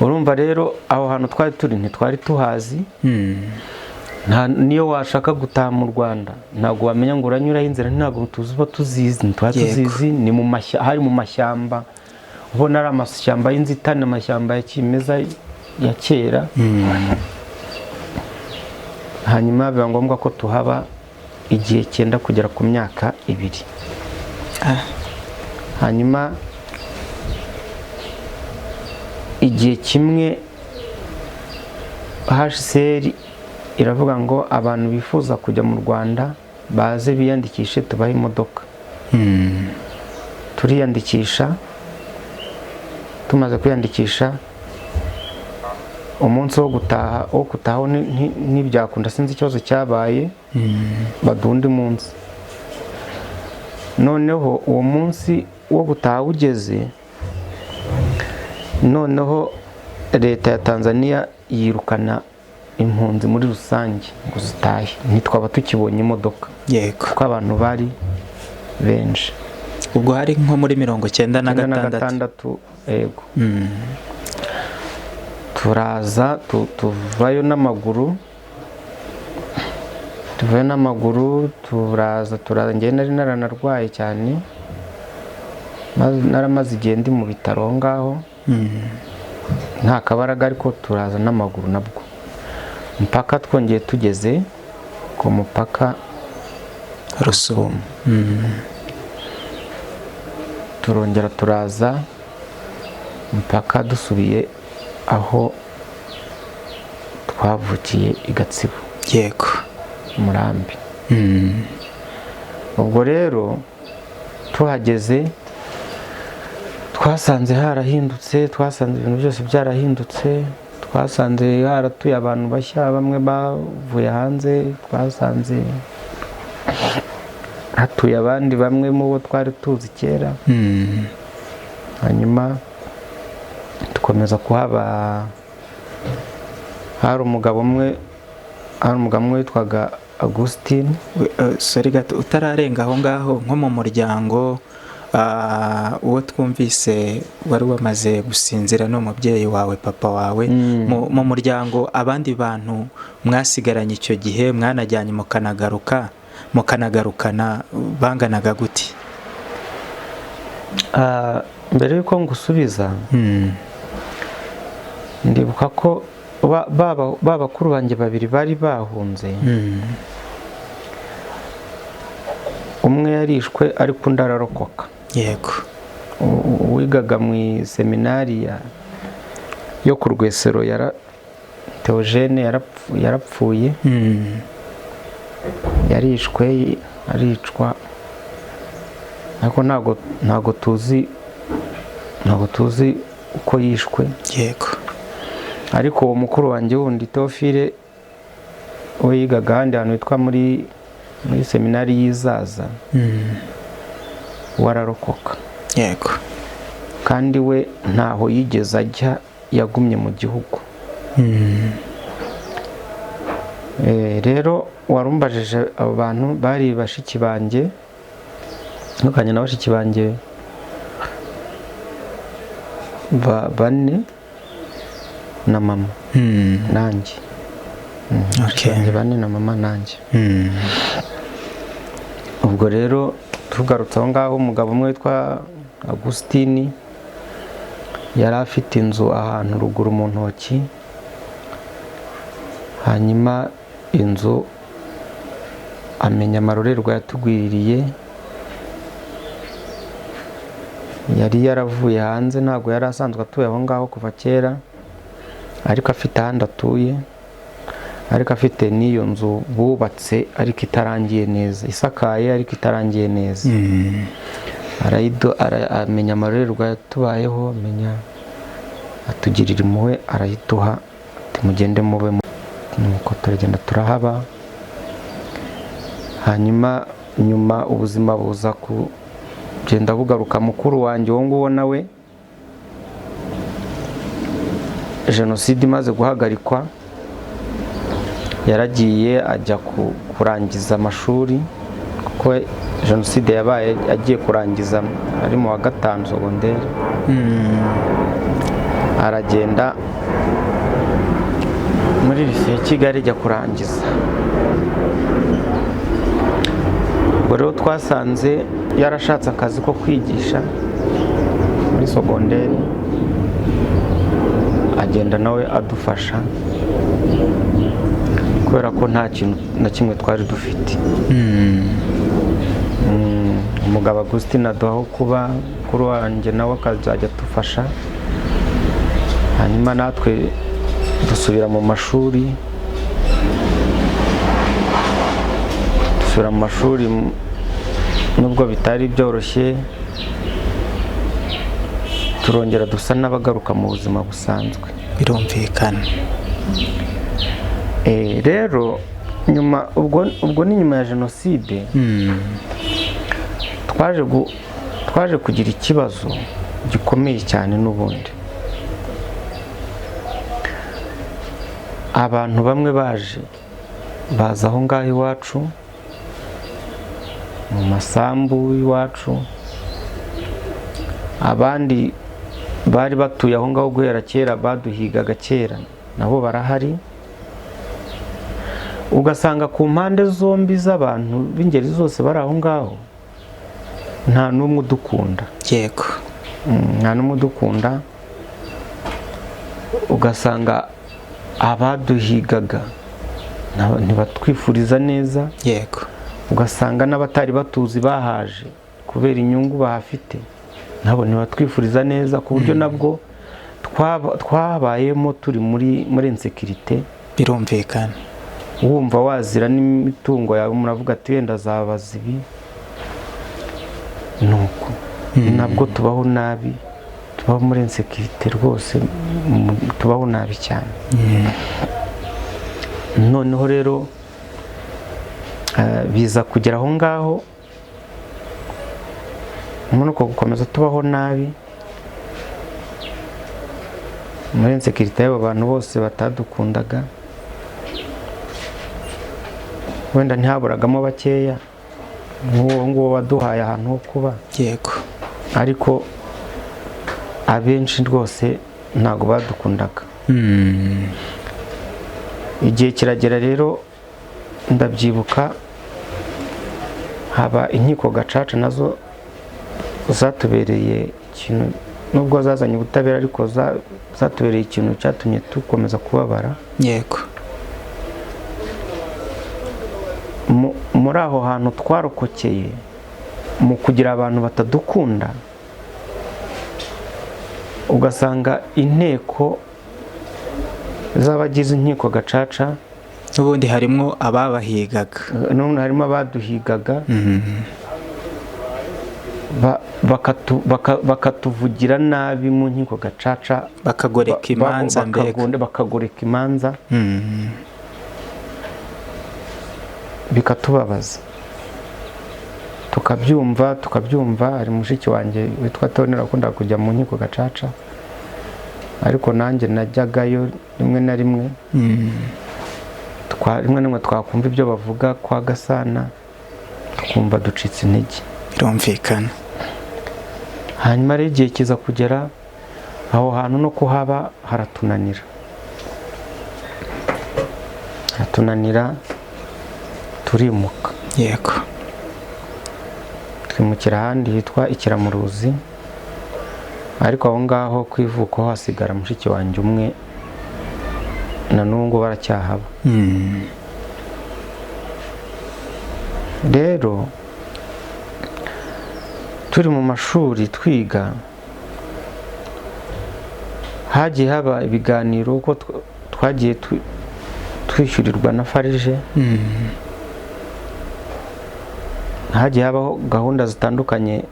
Urumva rero aho hantu twari turi ntitwari tuhazi. Niyo washaka gutaha mu Rwanda ntabwo wamenya ngo uranyuraho inzira, ntabwo tuziba tuzizi, ntitwari tuzizi. Ni mu hari mu mashyamba, ubona ari amashyamba y'inzitane, amashyamba ya kimeza ya kera. Hanyuma biba ngombwa ko tuhaba igihe cyenda kugera ku myaka 2. Hanyuma igihe kimwe HCR iravuga ngo abantu bifuza kujya mu Rwanda baze biyandikishe tubahe imodoka. Turiyandikisha. Tumaze kwiyandikisha, umunsi wo gutaha wo gutaha ntibyakunda, sinzi ikibazo cyabaye, baduha undi munsi. Noneho uwo munsi wo gutaha ugeze, noneho leta ya Tanzania yirukana impunzi muri rusange ngo zitahe, ntitwaba tukibonye imodoka. Yego. Kuko abantu bari benshi. Ubwo hari nko muri 96. Yego. Turaza tuvayo n'amaguru, turaza njye nari naranarwaye cyane, naramaze igihe ndi mu bitaro aho ngaho, nta kabaraga, ariko turaza n'amaguru nabwo mpaka twongeye tugeze ku mupaka Rusumo. Turongera turaza mpaka dusubiye aho twavukiye i Gatsibo. Yego. Murambi. Ubwo rero tuhageze twasanze harahindutse, twasanze ibintu byose byarahindutse, twasanze haratuye abantu bashya, bamwe bavuye hanze, twasanze hatuye abandi bamwe mu bo twari tuzi kera. Hanyuma dukomeza kuhaba. Hari umugabo umwe witwaga Augustine. Sorry gato, utararenga aho ngaho, nko mu muryango uwo twumvise wari wamaze gusinzira ni umubyeyi wawe, papa wawe. Mu muryango abandi bantu mwasigaranye icyo gihe mwanajyanye mukanagaruka, mukanagarukana, banganaga gute? Mbere yuko ngusubiza, ndibuka ko bakuru banjye babiri bari bahunze. Umwe yarishwe ariko undi ararokoka. Yego. Wigaga mu seminari yo ku Rwesero, Theogene yarapfuye. Yarishwe, aricwa, ariko ntago tuzi uko yishwe. Yego. Ariko uwo mukuru wanjye wundi Theophile, we yigaga ahandi hantu hitwa muri seminari y'Izaza, wararokoka. Yego. Kandi we ntaho yigeze ajya, yagumye mu gihugu. Rero warumbajije abo bantu bari bashiki banjye, ntukanye na bashiki banjye bane na mama nanjye. Okay. Bane na mama nanjye. Ubwo rero tugarutse aho ngaho, umugabo umwe witwa Augustine yari afite inzu ahantu ruguru mu ntoki. Hanyuma inzu amenya amarorerwa yatugwiririye, yari yaravuye hanze, ntabwo yari asanzwe atuye aho ngaho kuva kera, ariko afite ahandi atuye, ariko afite n'iyo nzu bubatse ariko itarangiye neza, isakaye ariko itarangiye neza. Amenya amarorerwa yatubayeho, amenya atugirira impuhwe, arayiduha, ati Mugende mube. Nuko turagenda turahaba. Hanyuma nyuma ubuzima buza kugenda bugaruka. Mukuru wanjye uwo nguwo nawe, jenoside imaze guhagarikwa, yaragiye ajya kurangiza amashuri, kuko jenoside yabaye agiye kurangiza ari mu wa 5 sogonderi. Aragenda muri lycée ya Kigali ajya kurangiza. Ubwo rero twasanze yarashatse akazi ko kwigisha muri sogonderi, agenda nawe adufasha kubera ko nta kintu na kimwe twari dufite. Umugabo Agustin aduha aho kuba, kuri wanjye nawe akazajya adufasha. Hanyuma natwe dusubira mu mashuri, nubwo bitari byoroshye, turongera dusa n'abagaruka mu buzima busanzwe. Birumvikana. Rero nyuma ubwo ni nyuma ya jenoside, twaje kugira ikibazo gikomeye cyane. N'ubundi abantu bamwe baje baza aho ngaho iwacu mu masambu iwacu, abandi bari batuye aho ngaho guhera kera, baduhigaga kera, nabo barahari. Ugasanga ku mpande zombi z'abantu b'ingeri zose bari aho ngaho nta n'umwe udukunda. Yego. Nta n'umwe udukunda. Ugasanga abaduhigaga ntibatwifuriza neza. Yego. Ugasanga n'abatari batuzi bahaje kubera inyungu bahafite nabo ntibatwifuriza neza, ku buryo nabwo twabayemo turi muri insekirite. Birumvikana. Wumva wazira n'imitungo yawe, muravuga ati wenda zabaza ibi. Nuko nabwo tubaho nabi, tubaho muri insekirite rwose, tubaho nabi cyane. Noneho rero biza kugera aho ngaho, muri uko gukomeza tubaho nabi muri insekirite y'abo bantu bose batadukundaga, wenda ntihaburagamo bakeya nk'uwo nguwo waduhaye ahantu ho kuba. Yego. Ariko abenshi rwose ntabwo badukundaga. Igihe kiragera rero, ndabyibuka haba inkiko gacaca, nazo zatubereye ikintu, nubwo zazanye ubutabera ariko zatubereye ikintu cyatumye dukomeza kubabara. Yego. Muri aho hantu twarokokeye mu kugira abantu batadukunda, ugasanga inteko z'abagize inkiko gacaca, n'ubundi harimo ababahigaga, n'ubundi harimo abaduhigaga, bakatuvugira nabi mu nkiko gacaca, bakagoreka imanza, mbega bakagoreka imanza, bikatubabaza, tukabyumva. Hari mushiki wanjye witwa Tonera akunda kujya mu nkiko gacaca, ariko nanjye najyagayo rimwe na rimwe. Rimwe na rimwe twakumva ibyo bavuga kwa Gasana tukumva ducitse intege. Birumvikana. Hanyuma rero igihe kiza kugera aho hantu no kuhaba haratunanira, turimuka. Yego. Twimukira ahandi hitwa Ikiramuruzi, ariko aho ngaho ku ivuko hasigara mushiki wanjye umwe, na n'ubu baracyahaba. Rero turi mu mashuri twiga, hagiye haba ibiganiro uko twagiye twishyurirwa na farije. Hagiye habaho gahunda zitandukanye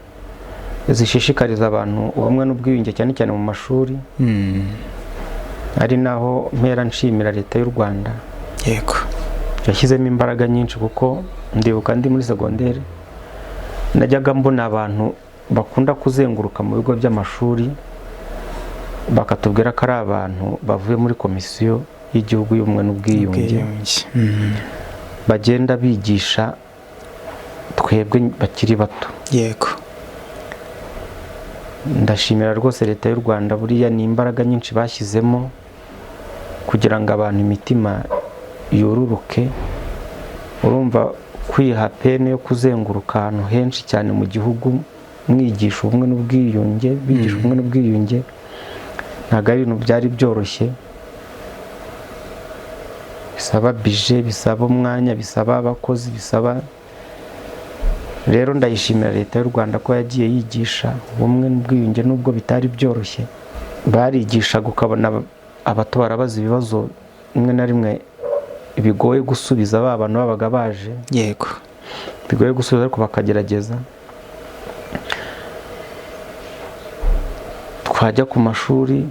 zishishikariza abantu ubumwe n'ubwiyunge, cyane cyane mu mashuri. Ari naho mpera nshimira Leta y'u Rwanda. Yego. Yashyizemo imbaraga nyinshi, kuko ndibuka ndi muri segonderi najyaga mbona abantu bakunda kuzenguruka mu bigo by'amashuri bakatubwira ko ari abantu bavuye muri Komisiyo y'Igihugu y'Ubumwe n'Ubwiyunge, bagenda bigisha twebwe bakiri bato. Yego. Ndashimira rwose Leta y'u Rwanda, buriya ni imbaraga nyinshi bashyizemo kugira ngo abantu imitima yoruruke. Urumva kwiha pene yo kuzenguruka ahantu henshi cyane mu gihugu mwigisha ubumwe n'ubwiyunge, bigisha ubumwe n'ubwiyunge, ntabwo ari ibintu byari byoroshye. Bisaba bije, bisaba umwanya, bisaba abakozi, bisaba. Rero ndayishimira Leta y'u Rwanda ko yagiye yigisha ubumwe n'ubwiyunge nubwo bitari byoroshye. Barigishaga ukabona abato barabaza ibibazo rimwe na rimwe bigoye gusubiza, ba bantu babaga baje. Yego. Bigoye gusubiza, ariko bakagerageza. Twajya ku mashuri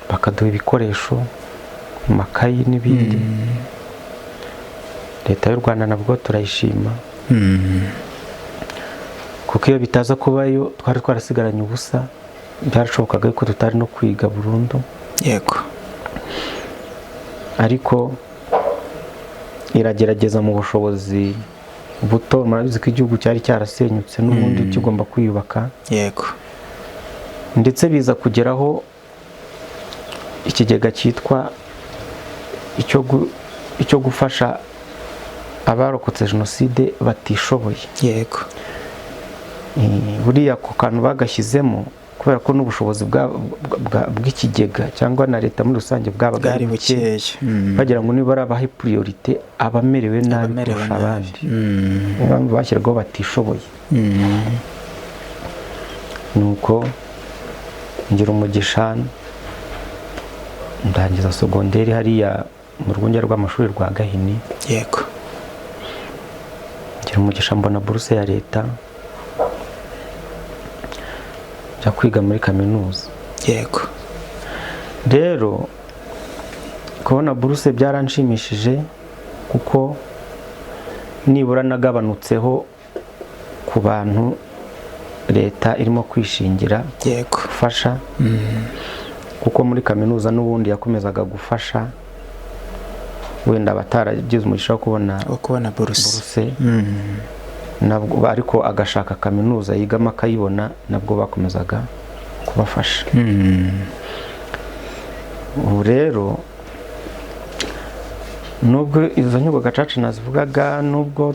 bakaduha ibikoresho, amakayi n'ibindi. Leta y'u Rwanda nabwo turayishima, kuko iyo bitaza kubayo twari twarasigaranye ubusa, byarashobokaga ko tutari no kwiga burundu. Yego. Ariko iragerageza mu bushobozi buto. Murabizi ko igihugu cyari cyarasenyutse n'ubundi kigomba kwiyubaka. Yego. Ndetse biza kugeraho ikigega cyitwa icyo gufasha abarokotse jenoside batishoboye. Yego. Buriya ku kantu bagashyizemo, kubera ko n'ubushobozi bw'ikigega cyangwa na Leta muri rusange bwabaga bwari bukeya, bagira ngo niba abahe priorite abamerewe nabi kurusha abandi, bashyirwaho batishoboye. Nuko ngira umugisha ndangiza segonderi hariya mu rwunge rw'amashuri rwa Gahini. Yego. Ngira umugisha mbona buruse ya Leta, njya kwiga muri kaminuza. Yego. Rero kubona buruse byaranshimishije, kuko nibura nagabanutseho ku bantu Leta irimo kwishingira. Yego. Gufasha, kuko muri kaminuza n'ubundi yakomezaga gufasha wenda abataragize umugisha wo kubona buruse, nabwo ariko agashaka kaminuza yigamo akayibona, nabwo bakomezaga kubafasha. Ubu rero nubwo izo nkiko gacaca nazivugaga, nubwo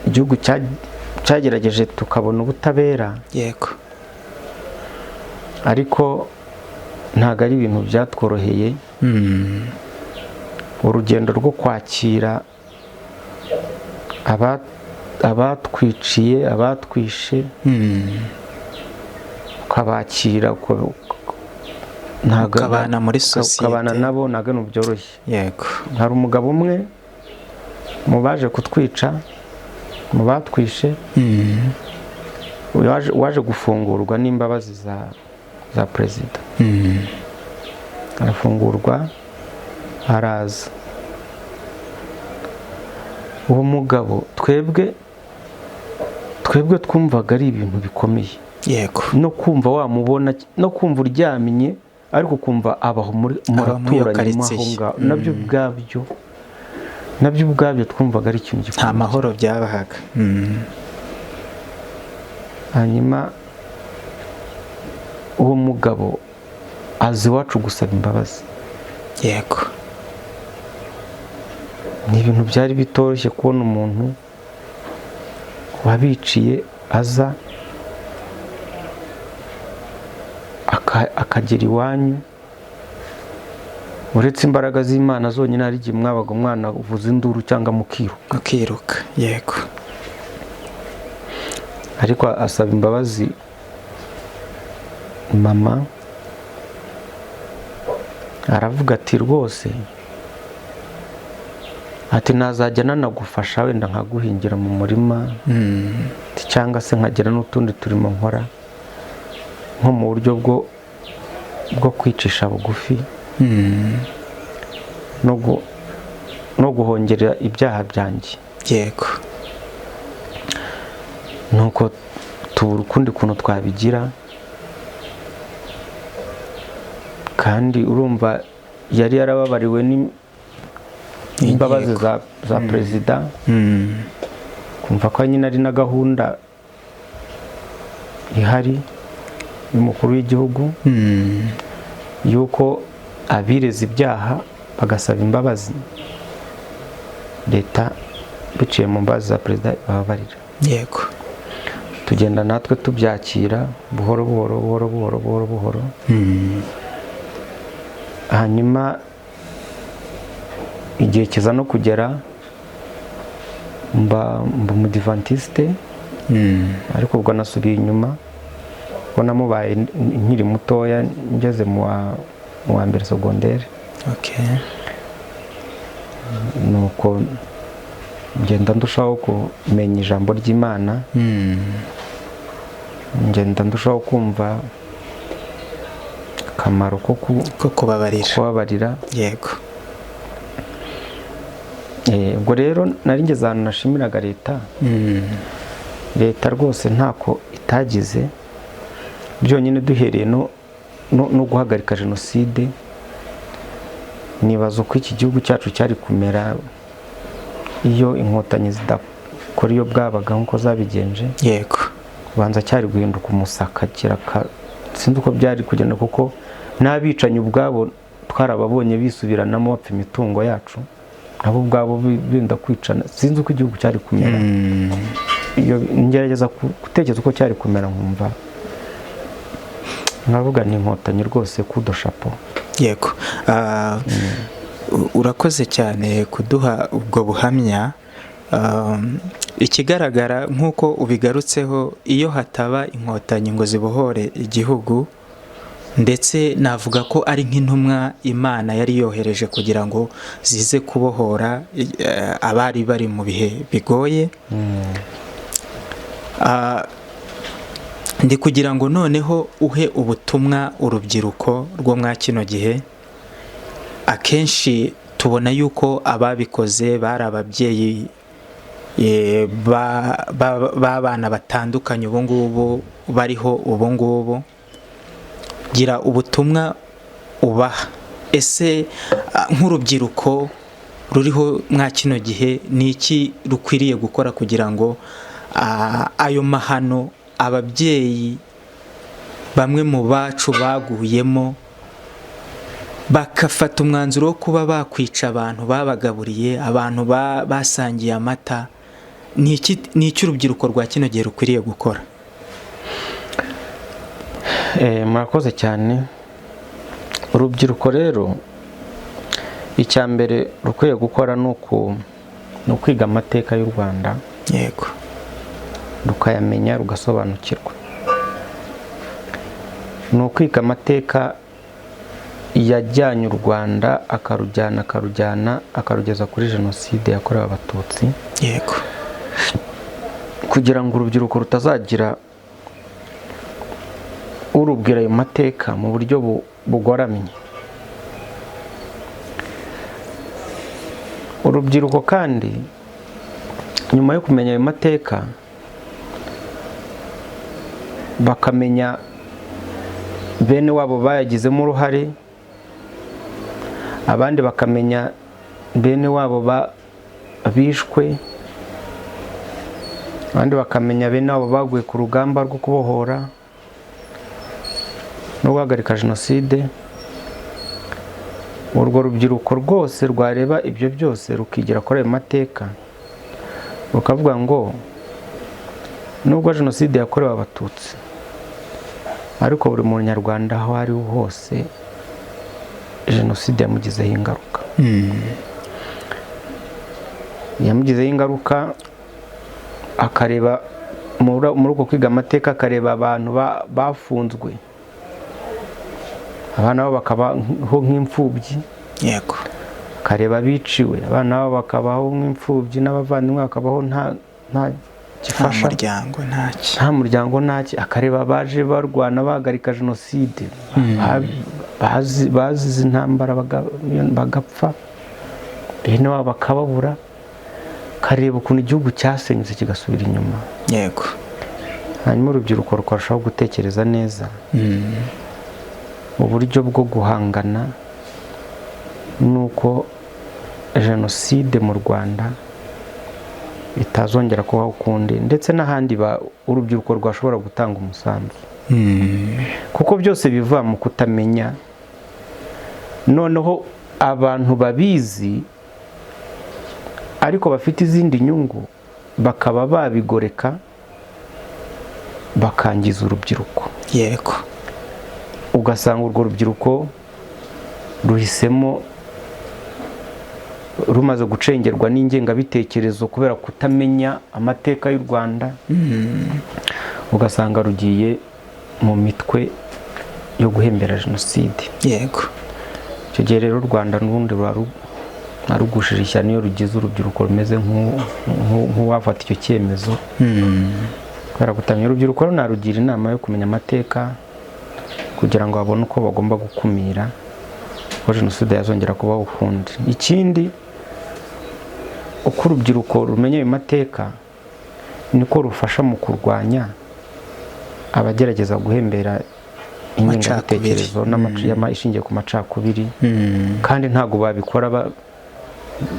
igihugu cyagerageje tukabona ubutabera. Yego. Ariko ntabwo ari ibintu byatworoheye. Urugendo rwo kwakira abatwiciye, abatwishe, ukabakira, ukabana muri sosiyete, ukabana nabo, ntabwo ari byoroshye. Yego. Hari umugabo umwe mu baje kutwica, mu batwishe, waje gufungurwa n'imbabazi za perezida. Arafungurwa araza. Uwo mugabo twebwe twumvaga ari ibintu bikomeye. Yego. No kumva wamubona, no kumva uryamye ariko kumva abaho muri muraturanyi aho ngaho, nabyo ubwabyo twumvaga ari ikintu gikomeye. Nta mahoro byabahaga. Hanyuma uwo mugabo azi iwacu gusaba imbabazi. Yego. Ni ibintu byari bitoroshye kubona umuntu wabiciye aza akagera iwanyu. Uretse imbaraga z'Imana zonyine, hari igihe mwabaga umwana uvuza induru cyangwa mukiruka. Yego. Ariko asaba imbabazi mama, aravuga ati rwose, ati nazajya nanagufasha wenda nkaguhingira mu murima, cyangwa se nkagira n'utundi turimo nkora nko mu buryo bwo kwicisha bugufi. no guhongerera ibyaha byanjye. Yego. Nuko tubura ukundi kuntu twabigira, kandi urumva yari yarababariwe n'imbabazi za perezida, kumva ko nyine ari na gahunda ihari y'umukuru w'igihugu yuko abireze ibyaha bagasaba imbabazi, leta biciye mu mbabazi za perezida ibababarira. Yego. Tugenda natwe tubyakira buhoro buhoro buhoro buhoro buhoro buhoro. Hanyuma igihe kiza no kugera mba umudivantiste, ariko ubwo nasubiye inyuma, ubwo namubaye nkiri mutoya, ngeze mu wa mbere secondaire. Okay. Nuko ngenda ndushaho kumenya ijambo ry'Imana, ngenda ndushaho kumva akamaro ko kubabarira. Yego. Ubwo rero nari ngeze ahantu nashimiraga leta. Leta rwose ntako itagize, byonyine duhereye no guhagarika jenoside. Nibaza uko iki gihugu cyacu cyari kumera iyo inkotanyi zidakora iyo bwabaga nkuko zabigenje. Yego. Kubanza cyari guhinduka umusaka kiraka, sinzi uko byari kugenda, kuko n'abicanyi ubwabo twarababonye bisubiranamo bapfa imitungo yacu, nabo ubwabo binda kwicana. Sinzi uko igihugu cyari kumera. Iyo ngerageza gutekereza uko cyari kumera, nkumva nkavuga ni inkotanyi rwose kudo chapeau. Yego. Urakoze cyane kuduha ubwo buhamya. Ikigaragara nk'uko ubigarutseho, iyo hataba inkotanyi ngo zibohore igihugu, ndetse navuga ko ari nk'intumwa Imana yari yohereje kugira ngo zize kubohora abari bari mu bihe bigoye. Ndi kugira ngo noneho uhe ubutumwa urubyiruko rwo mwa kino gihe. Akenshi tubona yuko ababikoze bari ababyeyi b'abana batandukanye ubu ngubu bariho ubu ngubu. Gira ubutumwa ubaha. Ese nk'urubyiruko ruriho mwa kino gihe, ni iki rukwiriye gukora kugira ngo ayo mahano ababyeyi bamwe mu bacu baguyemo bakafata umwanzuro wo kuba bakwica abantu babagaburiye, abantu basangiye amata, ni iki urubyiruko rwa kino gihe rukwiriye gukora? Murakoze cyane. Urubyiruko rero icya mbere rukwiye gukora ni ukwiga amateka y'u Rwanda. Yego. Rukayamenya, rugasobanukirwa. Ni ukwiga amateka yajyanye u Rwanda, akarujyana akarujyana akarugeza kuri jenoside yakorewe Abatutsi. Yego. Kugira ngo urubyiruko rutazagira urubwira ayo mateka mu buryo bugoramye. Urubyiruko kandi nyuma yo kumenya ayo mateka, bakamenya bene wabo bayagizemo uruhare, abandi bakamenya bene wabo bishwe, abandi bakamenya bene wabo baguye ku rugamba rwo kubohora no guhagarika jenoside. Urwo rubyiruko rwose rwareba ibyo byose rukigira kuri ayo mateka, rukavuga ngo nubwo jenoside yakorewe Abatutsi, ariko buri munyarwanda aho ari hose jenoside yamugizeho ingaruka. Yamugizeho ingaruka, akareba muri uko kwiga amateka, akareba abantu bafunzwe, abana babo bakabaho nk'imfubyi. Yego. Akareba biciwe, abana babo bakabaho nk'imfubyi, n'abavandimwe bakabaho nta gifasha, nta muryango ntaki. Akareba abaje barwana bahagarika jenoside, Bazize intambara bagapfa, bene wabo bakababura, kareba ukuntu igihugu cyasenyutse kigasubira inyuma. Yego. Hanyuma urubyiruko rukarushaho gutekereza neza uburyo bwo guhangana nuko jenoside mu Rwanda itazongera kubaho ukundi, ndetse n'ahandi urubyiruko rwashobora gutanga umusanzu. Kuko byose biva mu kutamenya. Noneho abantu babizi ariko bafite izindi nyungu bakaba babigoreka bakangiza urubyiruko. Yego. Ugasanga urwo rubyiruko ruhisemo, rumaze gucengerwa n'ingengabitekerezo kubera kutamenya amateka y'u Rwanda, ugasanga rugiye mu mitwe yo guhembera jenoside. Yego. Icyo gihe rero u Rwanda n'ubundi ruba rugushije ishyano iyo rugize urubyiruko rumeze nk'uwafata icyo cyemezo kubera kutamenya. Urubyiruko rero narugira inama yo kumenya amateka kugira ngo babone uko bagomba gukumira ko jenoside yazongera kubaho ukundi. Ikindi, uko urubyiruko rumenya ayo mateka niko rufasha mu kurwanya abagerageza guhembera ingengabitekerezo ishingiye ku macakubiri, kandi ntabwo babikora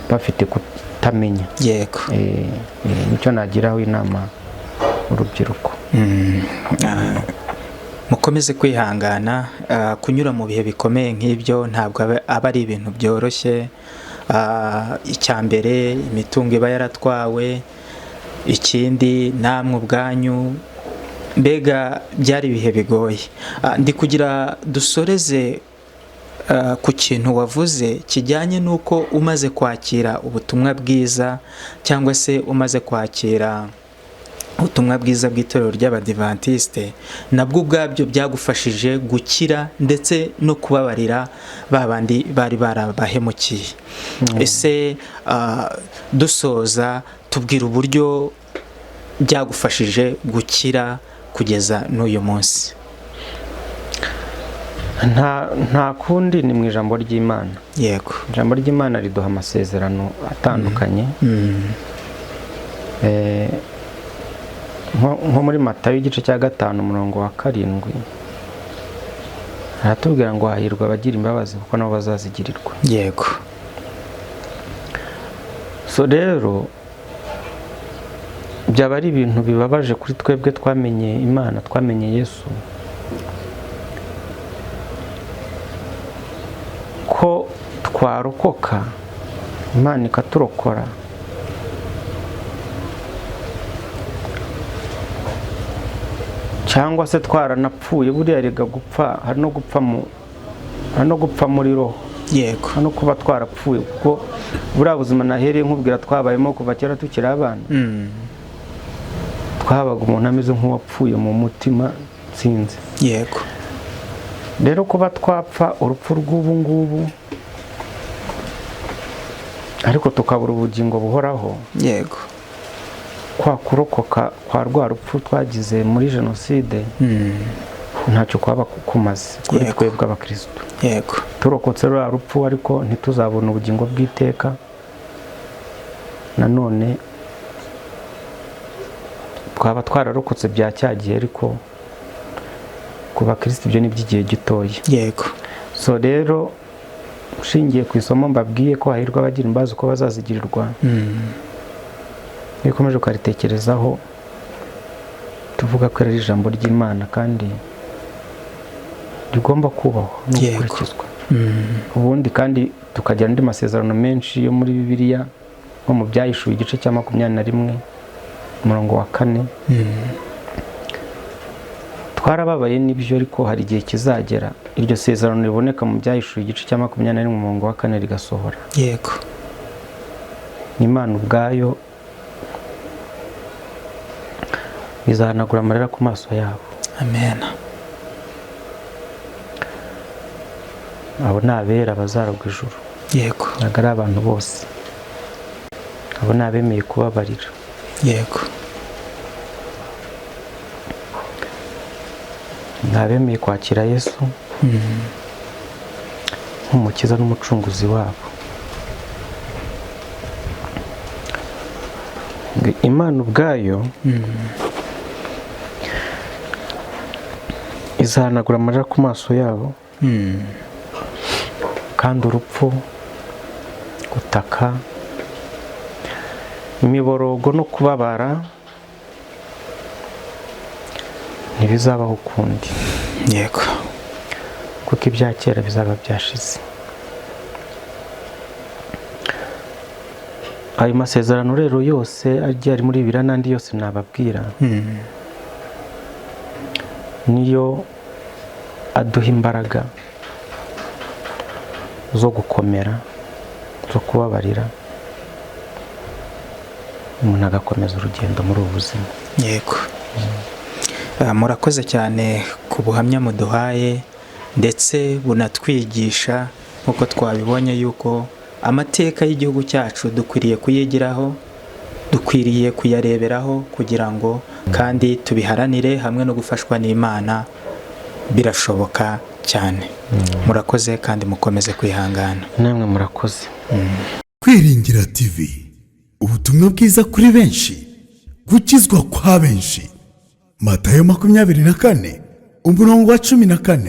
bafite kutamenya. Yego. Nicyo nagiraho inama urubyiruko. Mukomeze kwihangana. Kunyura mu bihe bikomeye nk'ibyo ntabwo aba ari ibintu byoroshye. Icya mbere, imitungo iba yaratwawe, ikindi namwe ubwanyu, mbega byari ibihe bigoye. Ndi kugira dusoreze ku kintu wavuze kijyanye n'uko umaze kwakira ubutumwa bwiza, cyangwa se umaze kwakira ubutumwa bwiza bw'itorero ry'Abadivantisite, nabwo ubwabyo byagufashije gukira ndetse no kubabarira ba bandi bari barabahemukiye. Ese dusoza, tubwira uburyo byagufashije gukira kugeza n'uyu munsi. Nta kundi, ni mu ijambo ry'Imana. Yego. Ijambo ry'Imana riduha amasezerano atandukanye. Nko muri Matayo igice cya 5 umurongo wa 7 aratubwira ngo hahirwa abagira imbabazi kuko nabo bazazigirirwa. Yego. So rero byaba ari ibintu bibabaje kuri twebwe twamenye Imana, twamenye Yesu, ko twarokoka Imana ikaturokora, cyangwa se twaranapfuye. Buriya rega gupfa, hari no gupfa muri roho. Yego. Hari no kuba twarapfuye, kuko buriya buzima nahereye nkubwira twabayemo kuva kera tukiri abana. Twabaga umuntu ameze nk'uwapfuye mu mutima, nsinzi. Yego. Rero kuba twapfa urupfu rw'ubu ngubu ariko tukabura ubugingo buhoraho. Yego. Kwa kurokoka kwa rwa rupfu twagize muri jenoside ntacyo kwaba kumaze kuri twebwe abakristo. Yego. Turokotse rwa rupfu ariko ntituzabona ubugingo bw'iteka. Nanone twaba twararokotse bya cyagihe, ariko ku bakristo ibyo ni by'igihe gitoya. Yego. So rero ushingiye ku isomo mbabwiye ko hahirwa abagira imbabazi uko bazazigirirwa, iyo ukomeje ukaritekerezaho, tuvuga ko ari ijambo ry'Imana kandi rigomba kubahwa no gukurikizwa. Ubundi kandi tukagira andi masezerano menshi yo muri Bibiliya, nko mu Byahishuwe igice cya 21 umurongo wa 4. Twarababaye n'ibyo, ariko hari igihe kizagera iryo sezerano riboneka mu Byahishuwe igice cya 21 umurongo wa 4 rigasohora. Yego. Imana ubwayo izahanagura amarira ku maso yabo. Amen. Abo ni abera bazaragwa ijuru. Yego. Ntabwo ari abantu bose. Abo ni abemeye kubabarira. Yego. Ni abemeye kwakira Yesu. nk'umukiza n'umucunguzi wabo. Ngo Imana ubwayo izahanagura amarira ku maso yabo, kandi urupfu, gutaka, imiborogo no kubabara ntibizabaho ukundi, kuko ibya kera bizaba byashize. Ayo masezerano rero yose agiye ari muri Bibiliya n'andi yose nababwira, niyo aduha imbaraga zo gukomera, zo kubabarira, umuntu agakomeza urugendo muri ubu buzima. Yego. Murakoze cyane ku buhamya muduhaye, ndetse bunatwigisha nk'uko twabibonye yuko amateka y'igihugu cyacu dukwiriye kuyigiraho, dukwiriye kuyareberaho kugira ngo kandi tubiharanire hamwe no gufashwa n'Imana, birashoboka cyane. Murakoze kandi mukomeze kwihangana. Namwe murakoze. Kwiringira TV, ubutumwa bwiza kuri benshi, gukizwa kwa benshi. Matayo 24 umurongo wa 14.